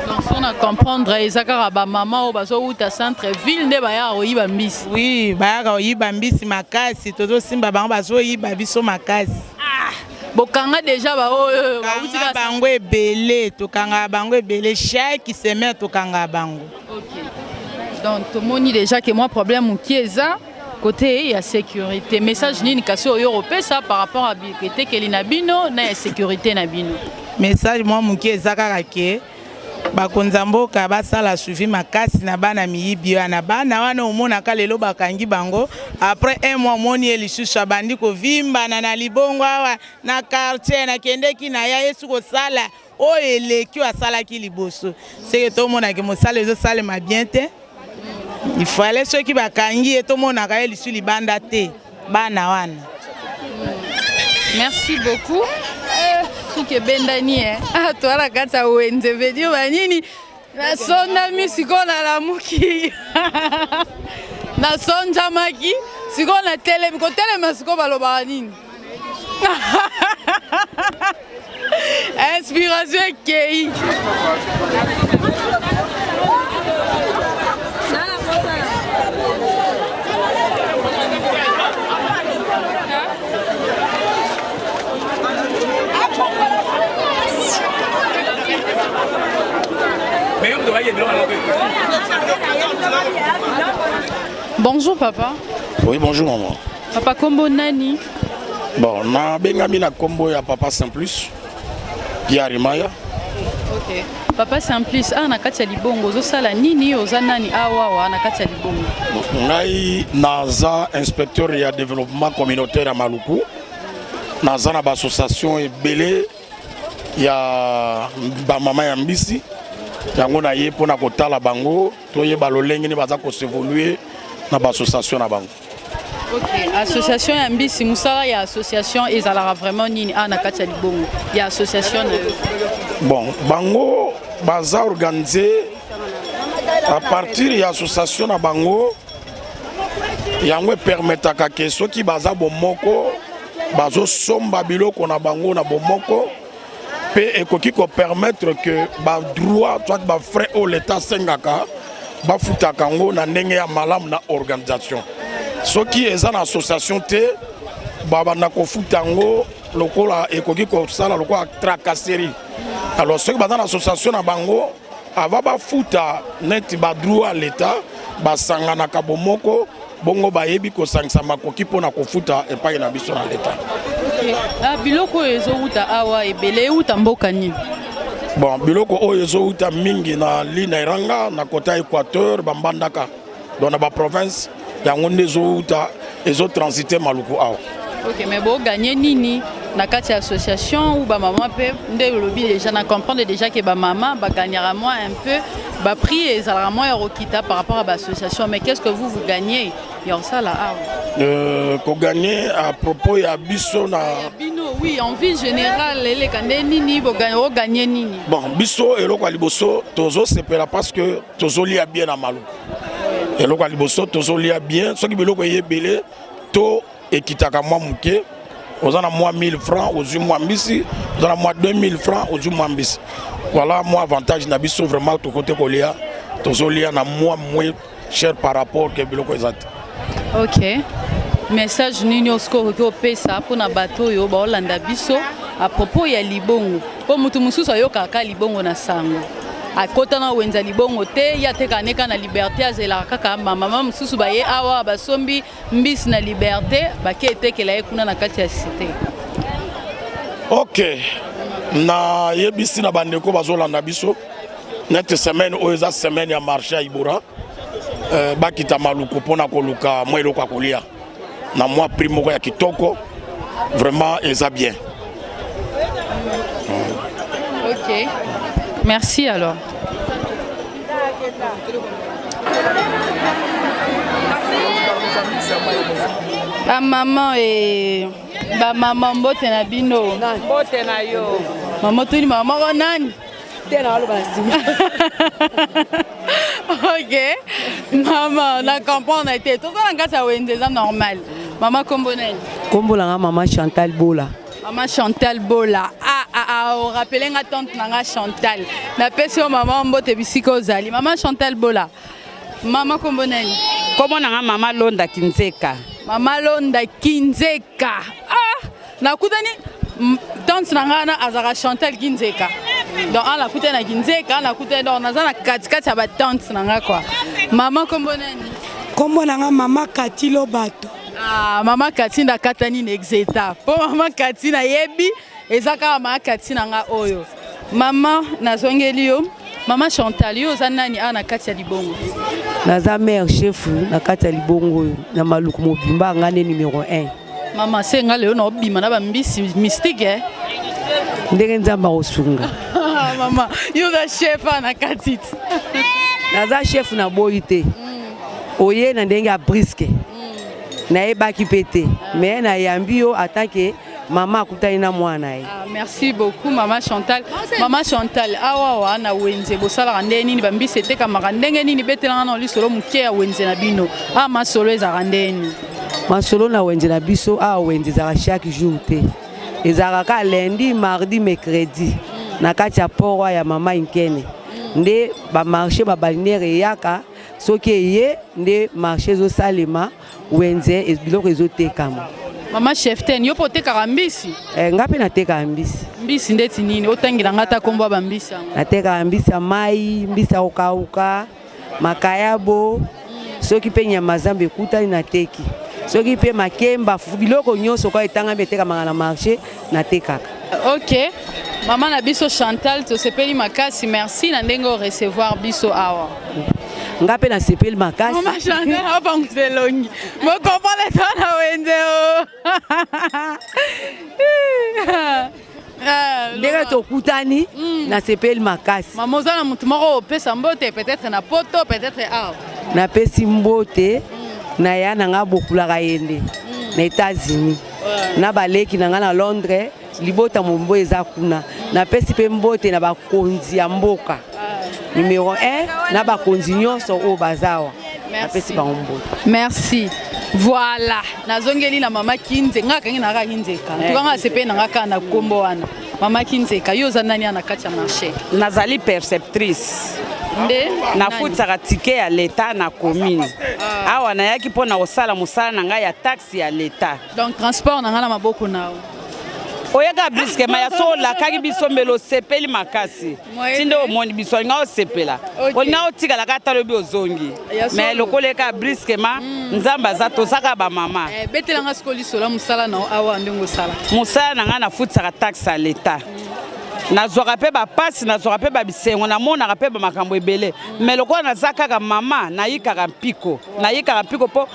Donc so na comprendre eza kaka ba mama oyo bazowuta centre ville nde bayaka koyiba mbisi. Oui, bayaka koyiba mbisi makasi, tozosimba bango bazoyiba biso makasi. Ah, bokanga deja ba oyo bawuti ka bango ebele, tokangaka bango ebele chaque semaine tokangaka bango. Okay. Donc tomoni deja que mwa problème mokie eza côté ya sécurité. Message nini kasi oyo okopesa par rapport à etekeli na bino na ya sécurité na bino? Message mwa mokie eza kaka ke bakonzi ya mboka basala suivi makasi na bana miyibi wana. Bana wana omonaka lelo bakangi bango, après un mois omoni ye lisusu abandi kovimbana na libongo awa na quartier, nakendeki na ya yesu kosala oyo eleki oyo asalaki liboso. Seke tomonaki mosala ezosalema bien te. Il fallait soki bakangi ye tomonaka ye lisu libanda te bana wana. Merci beaucoup. Suki ebendani eh. Ah, toa na kati ya wenze veut dire banini nasondami sikoyo nalamuki nasonjamaki sikoyo natelemi kotelema sikoyo balobaka nini Inspiration ekei. Bonjour papa. Oui, bonjour maman. Papa kombo nani? Bon, na bengami na kombo ya papa Simplus Pierre Maya. Ok. Papa Simplus, awa na kati ya libongo ozosala nini? Oza nani awa awa na kati ya libongo? Ngai naza inspecteur ya développement communautaire ya Maluku. Naza na ba association ebele ya ba mama ya mbisi. Yango na ye mpona kotala bango toyeba lolenge nini baza ko s'évoluer na ba association na bango. Ok, association ya mbisi, musala ya association ezalaka vraiment nini awa na kati ya libongo ya association na yo? Bon, bango baza organise à partir ya association na bango, yango epermetaka ke soki baza bomoko bazosomba biloko na bango na bomoko mpe ekoki kopermettre ke badroit soit bafrais oyo leta asengaka bafutaka yango na ndenge ya malamu na organisation. Soki eza na association te, babanda kofuta yango lokola ekoki kosala lokola tracasserie. Alors soki baza na association na bango, avant bafuta neti badroit ya leta, basanganaka bomoko bongo bayebi kosangisa makoki mpo na kofuta epai na biso na leta. Okay. Ah, biloko oyo ezowuta awa ebele ewuta mboka nini? Bon, biloko oyo ezowuta mingi na lina Eranga na kota Équateur, bambandaka donc na baprovince yango nde ezowuta ezotransite Maluku awa. Ok, mais bo gagner nini na kati ya association ou ba maman pe nde olobi déjà na comprendre déjà que ba maman ba gagnera moins un peu ba prix ezalaka moins ya kokita par rapport à ba association, mais qu'est-ce que vous vous gagnez ya kosala awa? Ko gagner à propos ya biso na ya bino, oui, en vie générale eleka nde nini bo gagner, o gagner nini? Bon, biso eloko ya liboso tozosepela parce que tozolia bien na Maluku. Eloko ya liboso tozolia bien, soki biloko eye ebele to ekitaka mwa moke, oza na mwa 1000 francs ozwi mwa mbisi, oza na mwa 2000 francs ozwi mwa mbisi. Voilà mwa avantage na biso vraiment, tokote kolia, tozolia na mwa moins cher par rapport ke biloko eza te. Ok, message nini osiko okoki opesa mpona bato oyo baolanda biso à propos ya libongo? Mpo moto mosusu ayokaka libongo na sango, akota na wenza libongo te, ye atekaka ne kaka na liberté, azelaka kaka bamama mosusu baye awa basombi mbisi na liberté bake etekela ye kuna na kati ya cité. Ok, nayebisi na bandeko bazolanda biso. Neti semaine oyo eza semaine ya marché ya Ibora, bakita Maluku mpona koluka mwa eloko ya kolia na mwa prix moko ya kitoko, vraiment eza bien. Ok, merci alors. Ba maman et ba maman, mbote na bino. Mbote na yo. Mama tuni mama moko nani? Te, na aloba na nsima. Ok, mama, na comprendre te. Toza na kati ya wenze, eza normal. Mama, kombo nani? Nkombo na nga mama Chantal Bola. Mama Chantal Bola. Ah, ah, ah, orappeler nga tante na nga Chantal. Napesi yo mama mbote bisika ozali. Mama Chantal Bola. Mama, kombo nani? Kombo na nga mama Londa Kinzeka. Mama Londa Kinzeka. Ah, nakutani tante na nga wana azalaka Chantal Kinzeka. Donc ana nakutani na Kinzeka, nakutani, donc naza na katikati ya batante na nga quoi. Mama, kombo nani? Kombo na nga mama Kati Lobato. Ah, mama Kati ndakatani na exeta. Po mama Kati nayebi eza kaka mama Kati na nga oyo. Mama, nazongeli yo. Mama Chantal, yo oza nani awa na kati ya libongo? Naza mare chef na kati ya libongo oyo na Maluku mobimba, nga nde numero 1. Mama, se nga lelo naobima na bambisi mystique, eh? Ndenge Nzambe akosunga. Mama, yo oza chef awa na kati ti? Naza chef na boyi te. Oye na ndenge ya brusque, nayebaki mpe te, mais nayambi yo atanke mama akutani na mwana ye. Ah, merci beaucoup mama Chantal. Mama Chantal, awa wa na wenze bosalaka ndenge nini? Bambisi etekamaka ndenge nini? Betelanga na lisolo moke ya wenze na bino. Awa masolo ezalaka ndenge nini? Masolo na wenze na biso awa, wenze ezalaka chaque jour te, ezalaka kaka lundi, mardi, mercredi na kati ya port ya mama Inkene nde bamarché babalinaire eyaka. Soki eye nde marché ezosalema, wenze biloko ezotekama. Mama cheftaine, yo mpo otekaka mbisi? Eh, nga mpe natekaka mbisi. Mbisi ndeti nini? Otangela nga ata kombo ya bambisi yango. Natekaka mbisi ya mai, mbisi ya kokauka, makayabo, soki mpe nyama zamba ekutani nateki, soki mpe makemba, fufu, biloko nyonso kwa etangami etekamaka na marché natekaka. Ok, mama na biso Chantal, tosepeli makasi. Merci na ndenge orecevoir biso awa. Nga mpe nasepeli makasi. Mama Chantal apangusa elongi, mokomprendre to na wenze o. Ndenge tokutani, nasepeli makasi. Mama, oza na motu moko opesa mbote, peut-être na poto, peut-être awa? Napesi mbote na ya na nga bokulaka yende na États-Unis, na baleki na nga na Londres, libota mombo eza kuna. Napesi mpe mbote na bakonzi ya mboka numero 1 na bakonzi nyonso oyo baza awa, napesi bango mbote. Merci. Voilà, nazongeli na mama Kinze. Nga akangi na kaka Kinzeka, tukanga asepeli na nga kaka na nkombo wana. Mama Kinzeka, yo oza nani na kati ya marché? Nazali perceptrice. Nde? Nafutisaka ticket ya leta na commune. Awa nayaki mpo na kosala mosala na ngai ya taxe ya leta. Donc transport na ngai na maboko na yo. Oyaka brusquement ya so olakaki biso, mbele osepeli makasi. Ti nde omoni biso, olinga osepela, olinga otikalaka ata lobi ozongi, mais lokola eyaka brusquement, Nzambe aza, tozaka bamama. Betelanga sikoyo lisolo ya mosala na yo awa, ndenge osala. Mosala na ngai, nafutisaka taxe ya leta. Nazwaka mpe bapasi, nazwaka mpe babisengo, namonaka mpe bamakambo ebele, mais lokola naza kaka mama, nayikaka mpiko, nayikaka mpiko mpo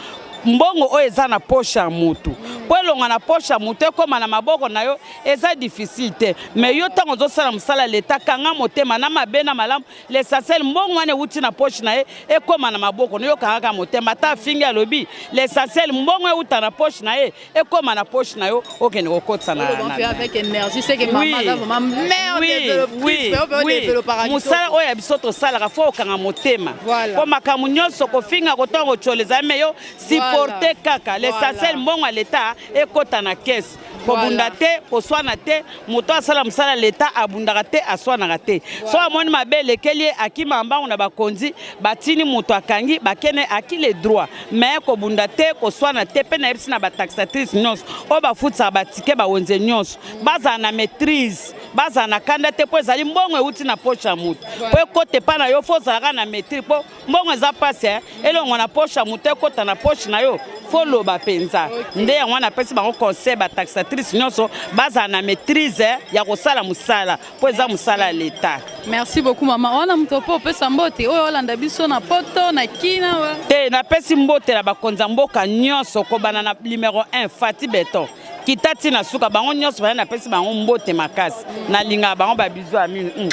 mbongo oyo eza na poche ya mutu, mpo elonga na poche ya mutu ekóma na maboko na yo, eza difficile te. Mais yo ntango ozosala mosala ya leta, kanga motema na mabe na malamu. L'essentiel mbongo wana ewuti na poche na ye ekóma na maboko na yo. Kangaka motema, ata afingi, alobi, l'essentiel mbongo euta na poche na ye ekóma na poche na yo, okende kokotisa na avec énergie, c'est que mama aza vraiment mère développeuse. Mosala oyo ya biso tosalaka, fo okanga motema, mpo makambo nyonso, kofinga, kotonga, kotiola ezali, mais yo supporte kaka. L'essentiel mbongo ya leta ekɔta na caisse. Kobunda te, koswana te. Moto asala mosala leta abundaka te, aswanaka te. So amoni mabe elekeli ye, akima mbangu na bakonzi, batini moto akangi, bakene aki le droit. Mais kobunda te, koswana te. Mpe nayebisi na bataxatrice nyonso oyo bafutisaka batike bawenze nyonso, bazala na maîtrise, bazala na kanda te, mpo ezali mbongo euti na poche ya moto mpo ekota epa na yo. Fo ozalaka na maîtrise, mpo mbongo eza mpasi elongo na poche ya moto ekota na poche na yo. Fo loba mpenza. Nde yango wana napesi bango conseil, bataxatrice nyonso bazala na maîtrise ya kosala mosala, mpo eza mosala ya leta. Merci beaucoup mama. Wana moto mpo opesa mbote oyo olanda biso na poto na kina wa. Te, napesi mbote na bakonzi ya mboka nyonso, kobanda na numero 1 Fati Beton kita ntina suka, bango nyonso baya, napesi bango mbote makasi, nalingaka bango, babizu ya minu.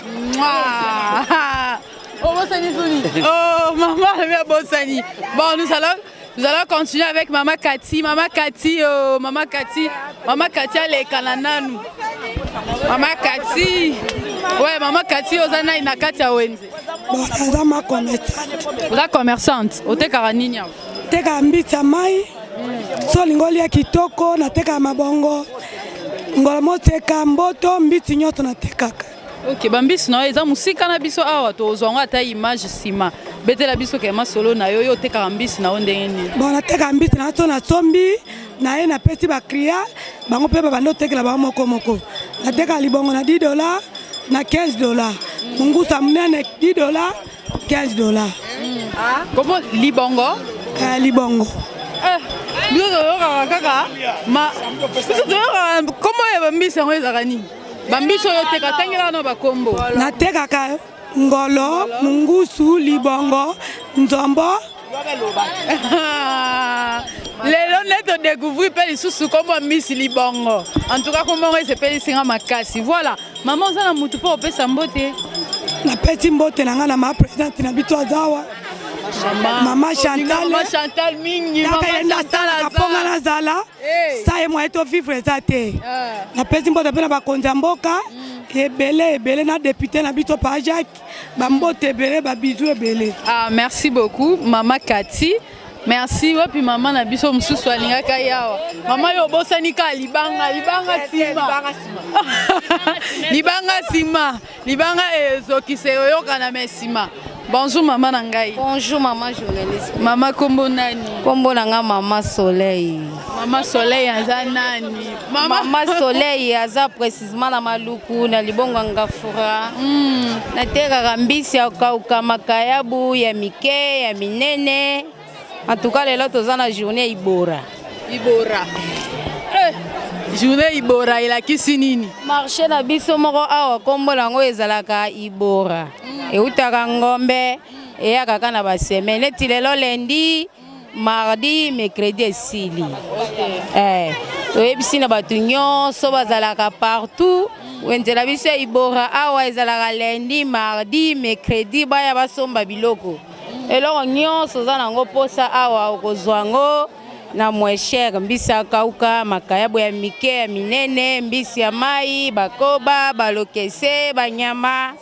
Obosani soni. Oh, maman, elle bosani. Bon, nous allons continuer avec Maman Cathy. Maman Cathy, oh, Maman Cathy. Maman Cathy, aleka na nanu. Maman Cathy. Ouais, Maman Cathy, oza nani na kati ya wenze? Bon, naza ma commerçante. Oza commerçante. Otekaka nini awa? Tekaka mbisi ya mai. So olingi olia kitoko, natekaka mabongo, ngolo moteka, mboto, mbisi nyonso natekaka. Ok, bambisi na yo eza mosika na biso awa, tozwa yango ata image nsima. Betela biso ke masolo na yo, yo otekaka mbisi na yo ndenge nini? Bon, natekaka mbisi na so nasombi na ye, napesi baclient, bango mpe babandi otekela bango moko moko. Natekaka libongo na 10 dollar, na 15 dollar, mongusa monene 10 dollar, 15 dollar. Komo libongo? Eh, libongo. Eh, biso toyokaka kaka ma biso toyokaka kombo ya bambisi yango ezalaka nini? Bambisi oyo oteka, tangelaka na bakombo. Natekaka ngolo, mungusu, libongo, nzombo. Lelo nde todécouvrir mpe lisusu kombo mbisi libongo. En tout cas, kombo yango esepelisinga makasi. Voilà, mama, oza na mutu mpo opesa mbote? Napesi mbote na ngai na ma présidente na biso aza awa, mama Chantal. Mama Chantal mingi. Kaka ye nde asalaka mponga nazala sa ye moye tovivre eza te. Napesi mbote mpe na bakonzi ya mboka ebele ebele, na député na biso pa Jacques, bambote ebele, babizu ebele. Ah, merci beaucoup mama Kati, merci. Wapi mama na biso mosusu alingaka yawa? Mama, yo obosani ka libanga, libanga nsima, libanga nsima, libanga ezokisa oyokana me nsima. Bonjour mama na ngai. Bonjour mama journaliste. Mama, kombo nani? Kombo na nga mama Soleil. Mama Soleil aza nani? Mama Soleil aza précisément na Maluku, na libongo ya Ngafura. Natekaka mbisi ya kauka, makayabu ya mike, ya minene. En tout cas, lelo toza na journée Ibora. Ibora, eh, journée Ibora elakisi nini? Marché na biso moko awa, kombo nango ezalaka Ibora. Eutaka ngombe, eyaka kaka na basemaine, neti lelo lundi, mardi, mercredi esili. Eh, toyebisi na bato nyonso bazalaka partout, wenze na biso ya Ibora awa ezalaka lundi, mardi, mercredi, baya basomba biloko. Eloko nyonso oza nango mposa awa, okozwa yango na moins cher: mbisi ya kauka, makayabo ya mike, ya minene, mbisi ya mai, bakoba, balokese, banyama,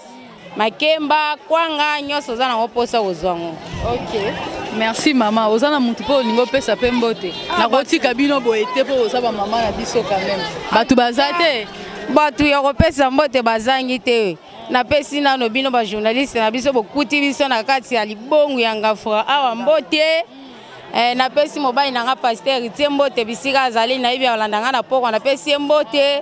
makemba, kwanga, nyonso oza nango mposa, kozwa yango. Ok, merci mama. Oza na mutu mpo olingi opesa mpe mbote? Nakotika bino boye te, mpo oza bamama na biso quand même. Bato baza te? Bato ya kopesa mbote bazangi te. Napesi nano bino bajournaliste na biso, bokuti biso na kati ya libongo ya Ngafura awa, mbote. Eh, napesi mobali na nga pasteur tie mbote bisika azali, nayebi alanda nga na pokwa, napesi ye mbote.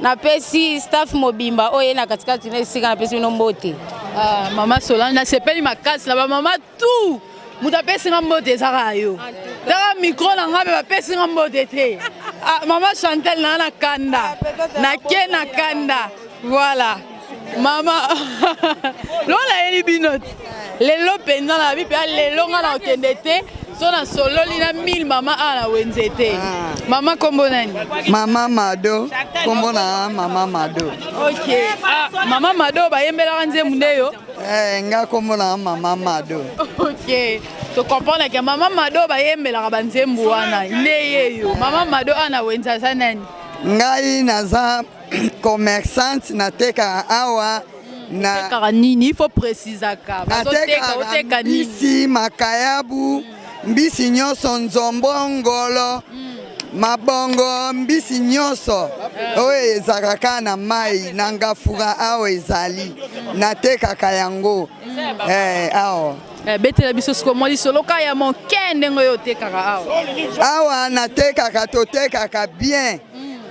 Napesi staff mobimba oyo ye na katikati na esika, napesi bino mbote. Ah, mama Solange, nasepeli makasi na bamama tout. Moto apesi nga mbote ezaka yo. Taka micro na nga mpe bapesi nga mbote te. Ah, mama Chantal na na kanda, nake na kanda. Voilà mama, lo nayeli bino te lelo mpenza na babi mpe lelo nga na kokende te so nasololi na mille mama awa na wenze te. Mama, kombo nani? Mama Mado, kombo na mama Mado. Ok, ah, mama Mado, bayembelaka nzembo nde yo? Eh, nga kombo na mama Mado. Ok, tocomprendre ke mama Mado bayembelaka banzembo wana nde ye yo. Mama Mado awa na wenze aza nani? Ngai naza commerçante, natekaka awa na otekaka nini? Il faut précisaka, bazoteka, oteka nini? Mbisi, makayabu, mbisi nyonso, nzombo, ngolo, mabongo, mbisi nyonso oyo ezalaka kaka na mai na Ngafura awa ezali, natekaka yango eh, awa. Eh, betela biso siko mwa lisolo ka ya moke, ndenge oyo otekaka awa. Awa natekaka, totekaka bien,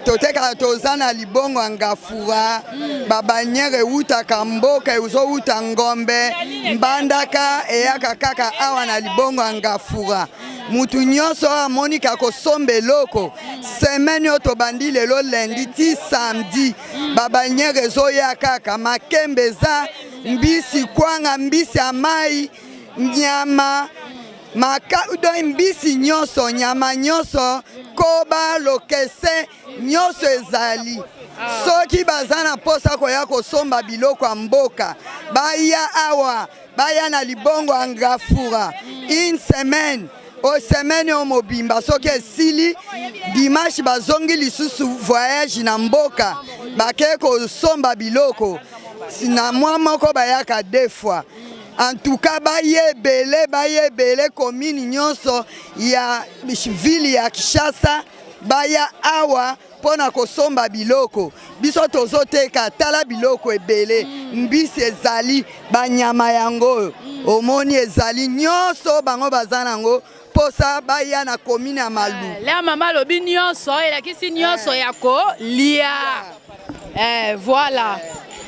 totekaka, toza na libongo ya Ngafura. Babaniere ewutaka mboka, ezowuta Ngombe, Mbandaka, eyaka kaka awa na libongo ya Ngafura. Mutu nyonso oyo amoni ka kosomba eloko, semaine oyo tobandi lelo lundi ti samedi, ba baliniere ezoya kaka, makemba eza, mbisi kwanga, mbisi ya mai, nyama maka, donc mbisi nyonso, nyama nyonso, koba, lokese nyonso ezali. Soki baza na mposa koya kosomba biloko ya mboka, baya awa, baya na libongo ya Ngafura une semaine o semaine oyo mobimba. Soki esili dimanche, bazongi lisusu voyage na mboka, bake kosomba biloko na mwa moko, bayaka deux fois. En tout cas baye ebele, baye ebele, commune nyonso ya ville ya Kinshasa baya awa mpo na kosomba biloko. Biso tozoteka, tala biloko ebele, mbisi ezali, banyama yango oyo omoni ezali, nyonso bango baza nango mposa, baya na commune ya Malu. Lea mama alobi nyonso, elakisi nyonso ya kolia. Voilà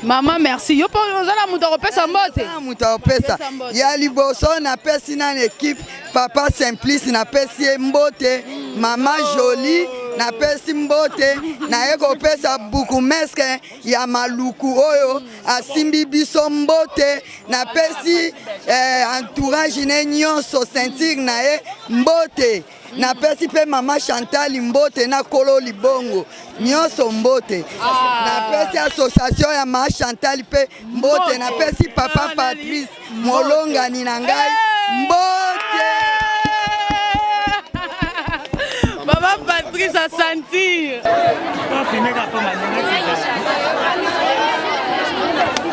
mama, merci. Yo mpo oza na moto akopesa mbote? Moto akopesa ya liboso, napesi nani équipe papa Simplice, napesi ye mbote. Mama Jolie, napesi mbote. Naye kopesa bourgmestre ya Maluku oyo asimbi biso mbote. Napesi entourage ne nyonso, ceinture na ye mbote. Napesi mpe mama Chantal mbote na kolo libongo nyonso mbote. Napesi association ya mama Chantal mpe mbote. Napesi papa Patrice molongani na ngai mbote. Papa Patrice asentir.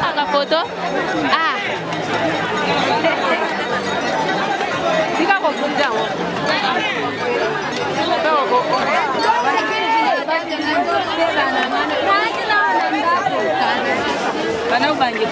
Aka photo. Ah. Tika kofunza yango. Bana ubange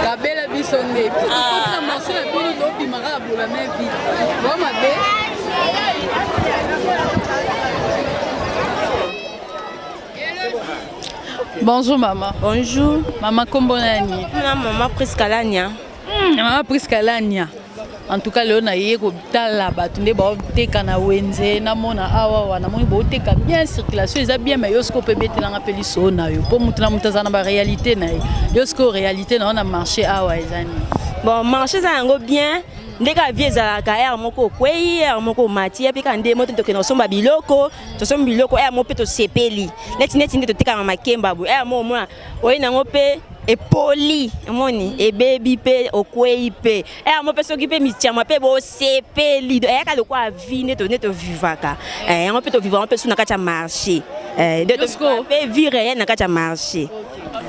Kabela biso nde na morceau ya bino, tobimaka ya bola me vite bo mabe. Bonjour maman. Bonjour. Maman, kombo nani? Na mama Priska Lania. Mama Priska Lania. En tout cas lelo naye kotala bato nde baoteka na wenze. Namona awa, namoni baoteka bien, circulation eza bien. Mais yo sikoyo mpe betelanga mpe lisolo na yo, mpo motu na moto aza na baréalité na ye. Yo sikoyo, réalité na yo na marché awa eza nini? Bon, marché eza yango bien, nde kaka vie ezalaka. Heure moko okwei, heure moko omati. Ye mpe kaka nde mo te tokende kosomba biloko, tosombi biloko, heure moko mpe tosepeli. Neti nde totekaka makemba boye, heure moko omona oye nango mpe epoli, omoni ebebi mpe okwei mpe. Heure moko mpe soki mpe mitiama mpe bosepeli. Eyaka lokola vie nde tovivaka yango mpe, tovivaka mpe su na kati ya marché, nde mpe vie réelle na kati ya marché.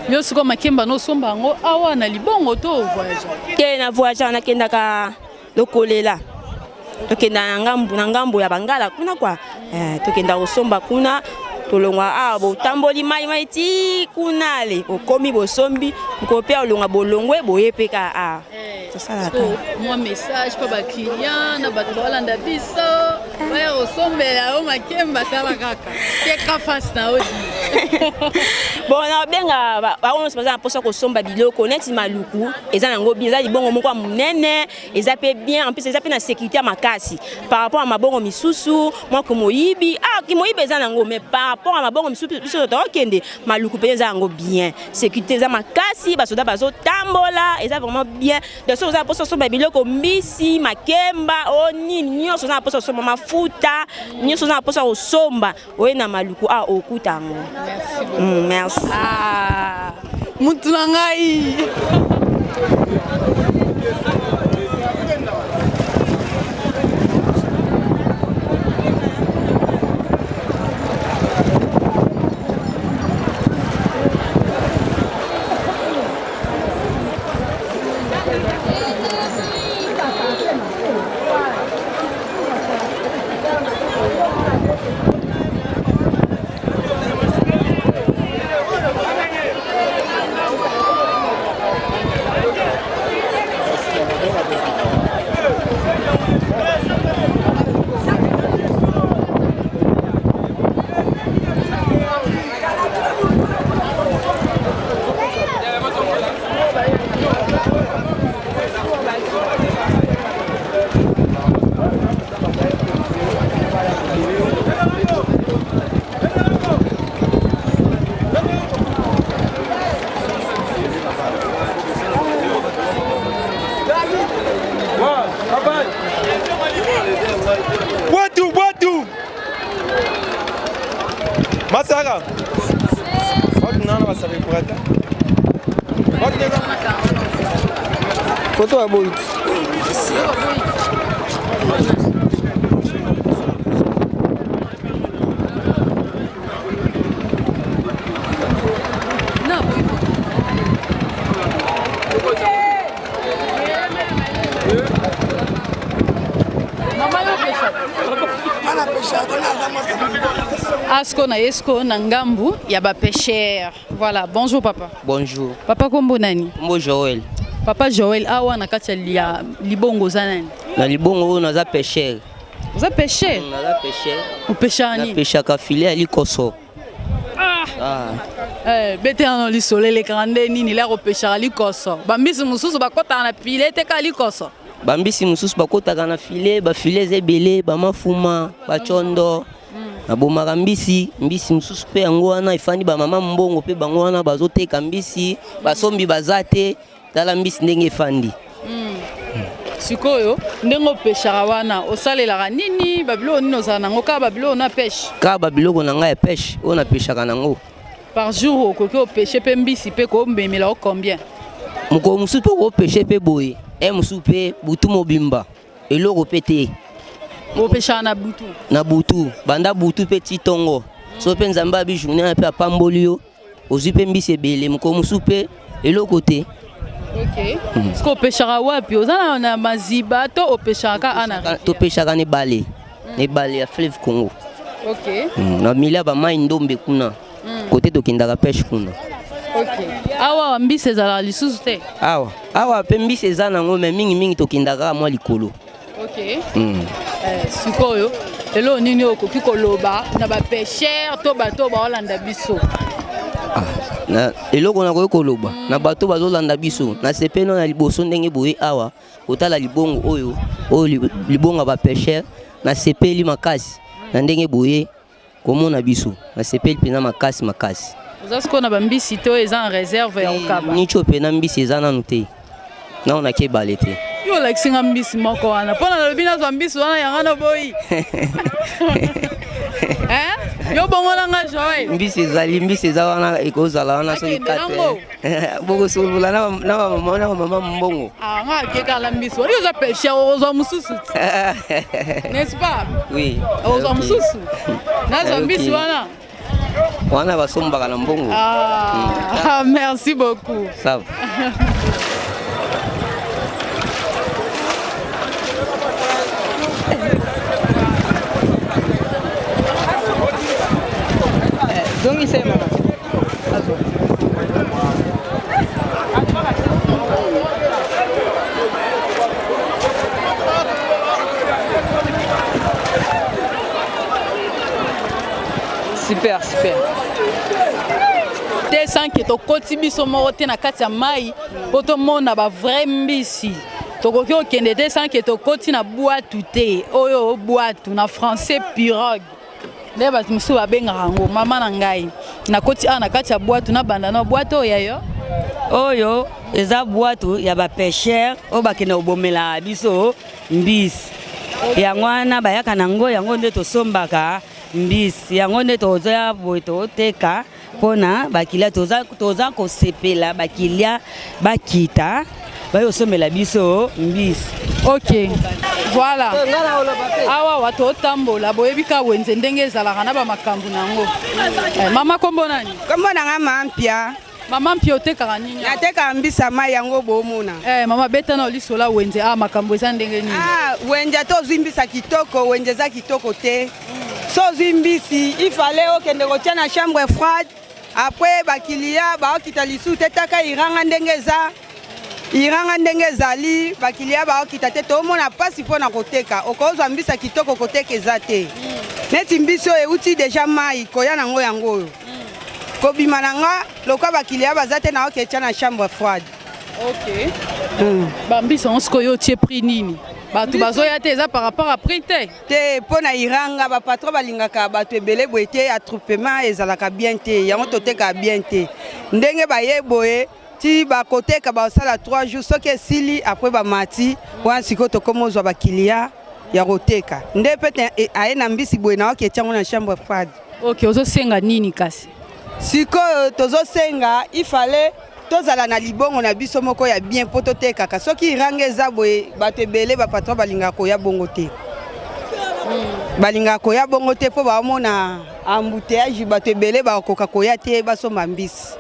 Yo sikoyo, makemba nosomba yango awa na libongo to voyage? Te, na voyage. Nakendaka lokolela, tokenda na ngambo ya bangala kuna kwa. Tokenda kosomba kuna, tolongwa awa, botamboli mai mai ti kuna, ale okomi, bosombi mokolo mpe olongwa, bolongwe boye mpe kaka awa tosalaka. Mwa message mpo baclient na bato baolanda biso baya kosombela yo makemba, tala kaka teka face na yo. Bon, nabenga bango nyonso baza na mposa kosomba biloko neti Maluku. Eza nango bien, eza libongo moko ya monene, eza mpe bien, en plus eza mpe na sécurité ya makasi par rapport ya mabongo misusu. Mwa komoyibi, ah, kimoyibi eza nango, mais par rapport ya mabongo misusu biso tokende Maluku mpenza eza yango bien, sécurité eza makasi, basoda bazotambola, eza vraiment bien. Donc soki oza na mposa osomba biloko, mbisi, makemba o nini nyonso, oza na mposa osomba mafuta nyonso, oza na mposa kosomba, oye na Maluku a okuta yango. Merci. Ah, mutu na ngai. Basaka. Bakuna basaka ekurata. Foto ya boyi. Asko na yesko na ngambu ya ba pêcheurs. Voilà, bonjour papa. Bonjour. Papa kombo nani? Kombo Joël. Papa Joël awa na kati ya libongo oza nani? Na libongo oyo naza pêcheur. Oza pêcheur? Naza pêcheur. Opêchaka nini? Napêchaka filet ya likoso. Ah. Ah. Eh, bete nano lisolo elekaka nde nini lere opeshaka likoso bambisi mosusu bakotaka na file te kaka likoso bambisi mosusu bakotaka na file bafile eza ebele bamafuma bacondo nabomaka mbisi mbisi mosusu mpe yango wana efandi bamama mbongo mpe bango wana bazoteka mbisi basombi baza te tala mbisi ndenge efandi hmm. Sikoyo ndenge opeshaka wana osalelaka nini babiloko nini ozala nango kaka babiloko na peshe kaka babiloko na ngai ya peshe oyo napeshaka nango par jour okoki opeshe mpe mbisi mpe komemela o combien mokolo mosusu mpe okopeshe mpe boye e mosusu mpe butu mobimba eloko mpe te opeshaka na butu na butu banda butu mpe ti ntongo so mpe nzambe abi journée wana mpe apamboli yo ozwi mpe mbisi ebele mokolo mosusu mpe eloko te ok hmm. siko opeshaka wapi oza na maziba to opeshaka kaka ana topeshaka na ebale hmm. na ebale ya fleuve congo ok hmm. na milia bamai ndombe kuna kote tokendaka peshe kuna ok awa mbisi ezalaka lisusu te awa awa mpe mbisi eza nango me mingimingi tokendaka kaka mwa likolo Ok. Mm. Eh, sikoyo eloko nini okoki koloba na bapêcheur to bato oyo baolanda biso ah, na eloko nakoki koloba mm. na bato bazolanda biso nasepeli na liboso ndenge boye awa kotala libongo oyo oyo libongo ya bapêcheur nasepeli makasi na ndenge boye komona biso nasepeli mpenza makasi makasi oza sikoyo na bambisi to eza en réserve ya kokaba nico mpe na mbisi eza nanu te nano nake ebale te yo olakisi nga mbisi moko wana mpo nalobi nazwa mbisi wana yanga noboyi yo bongo na nga joel mbisi ezali mbisi eza wana ekozala wana soki kate bokosolola na bamama mbongo Ah, nga akekala mbisi wana oza pêcheur okozwa mosusu n'est-ce pas oui okozwa mosusu nazwa mbisi wana wana basombaka na mbongo ah, mm. merci beaucoup ça va zongisa ye mama Super, super. te sans ke tokoti biso moko te na kati ya mai mpo tomona ba vrai mbisi tokoki kokende te sans ke tokoti na bwatu te oyo bwatu na français pirogue nde bato mosusu babengaka yango mama na ngai nakoti awa na kati ya bwatu nabanda na bwatu oyo ya yo oyo eza bwatu ya bapêcheur oyo bakenda kobomela biso mbisi yango wana bayaka na yango yango nde tosombaka mbisi yango nde tozoya boye toteka mpona bakilia toza, toza kosepela bakilia bakita baye kosomela biso mbisi ok voilà awa wa totambola boyebi ka wenze ndenge ezalaka na bamakambo na yango eh, mama kombo nani kombo na nga mampia mama mpia otekaka nini natekaka mbisa mai yango bomona eh, mama beta na lisola wenze ah, makambo eza ndenge nini ah, wenze ata ozwi mbisa kitoko wenze eza kitoko te so ozwi mbisi ifale okende kotia na chambre froide apres bakiliya baokita lisusu te taka iranga ndenge eza iranga ndenge ezali bakiliya baokita te tomona mpasi mpo na koteka okozwa mbisa kitoko koteka eza te neti mbisi oyo euti deja mai koya nango yango oyo kobima na nga lokola bakiliya baza te naoki etya na chambre froide ok mm. bambisi yango sikoyo otie prix nini bato bazoya te eza par rapport à prix te te mpo na iranga bapatron balingaka bato ebele boye te attroupement ezalaka bien te yango totekaka bien te ndenge baye boye ti bakoteka basala 3 jours soki esili apres bamati wana sikoyo tokoma ozwa bakiliya ya koteka nde pete aye na mbisi boye naoki etyango na chambre froide. Ok, ozosenga nini kasi? Sikoyo tozosenga ifale tozala na libongo na biso moko ya bien mpo totekaka. Soki iranga eza boye, bato ebele, bapatron balingaka koya bongo te, balingaka koya bongo te mpo baomona embouteillage, bato ebele bakoka koya te basomba mbisi.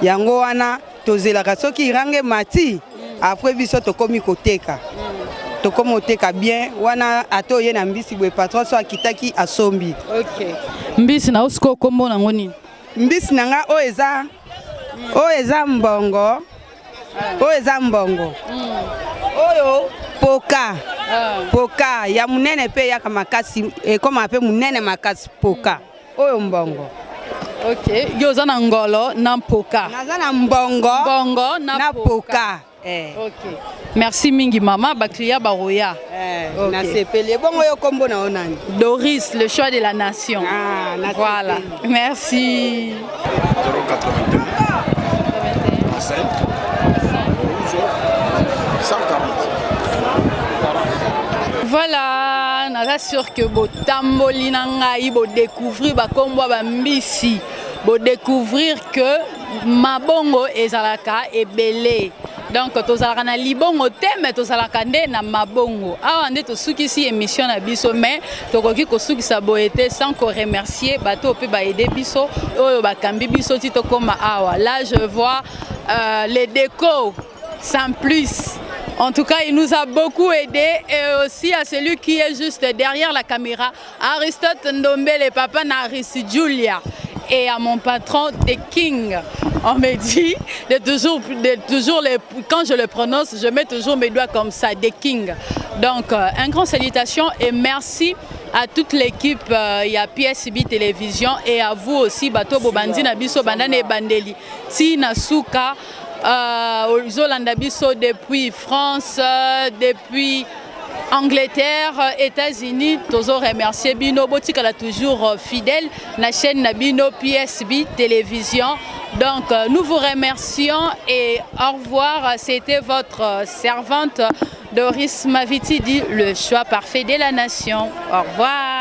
Yango wana tozelaka soki iranga emati, après biso tokomi koteka, tokomi koteka bien. Wana ata oye na mbisi boye, patron so akitaki, asombi. Ok, mbisi na yo sikoyo kombo nango nini? Mbisi na nga oyo eza, oyo eza mbongo, oyo eza mbongo, oyo poka, poka ya monene mpe eyaka makasi, ekómaka mpe monene makasi, poka oyo mbongo. Ok, yo oza na ngolo na mpoka? Naza na mbongo, mbongo na, na poka. Eh. Ok, merci mingi mama, baclient baroya. Eh, okay. Nasepeli. Ebongo yo kombo na yo nani? Doris, le choix de la nation. Ah, voilà, merci. 081 5 140. Voilà, naza sûr que botamboli na ngai, bodécouvrir bakombo ya bambisi, bodécouvrir que mabongo ezalaka ebele. Donc tozalaka na libongo te, mais tozalaka nde na mabongo. Awa nde tosukisi émission na biso, mais tokoki kosukisa boye te sans koremercier bato oyo mpe baaider biso, oyo bakambi biso ti tokóma awa. Là je vois les décos sans plus. En tout cas, il nous a beaucoup aidé et aussi à celui qui est juste derrière la caméra, Aristote Ndombele, papa Naris Julia, et à mon patron The King. On me dit de toujours les, quand je le prononce, je mets toujours mes doigts comme ça, The King. Donc, un grand salutation et merci à toute l'équipe ya PSB Télévision et à vous aussi, bato bobandi na biso banda na ebandeli ti na suka, ozolanda biso depuis France, depuis Angleterre, États-Unis, tozo remercier bino, botikala toujours fidèle na chaîne na bino PSB Télévision. Donc nous vous remercions et au revoir. C'était votre servante Doris Maviti dit le choix parfait de la nation. Au revoir.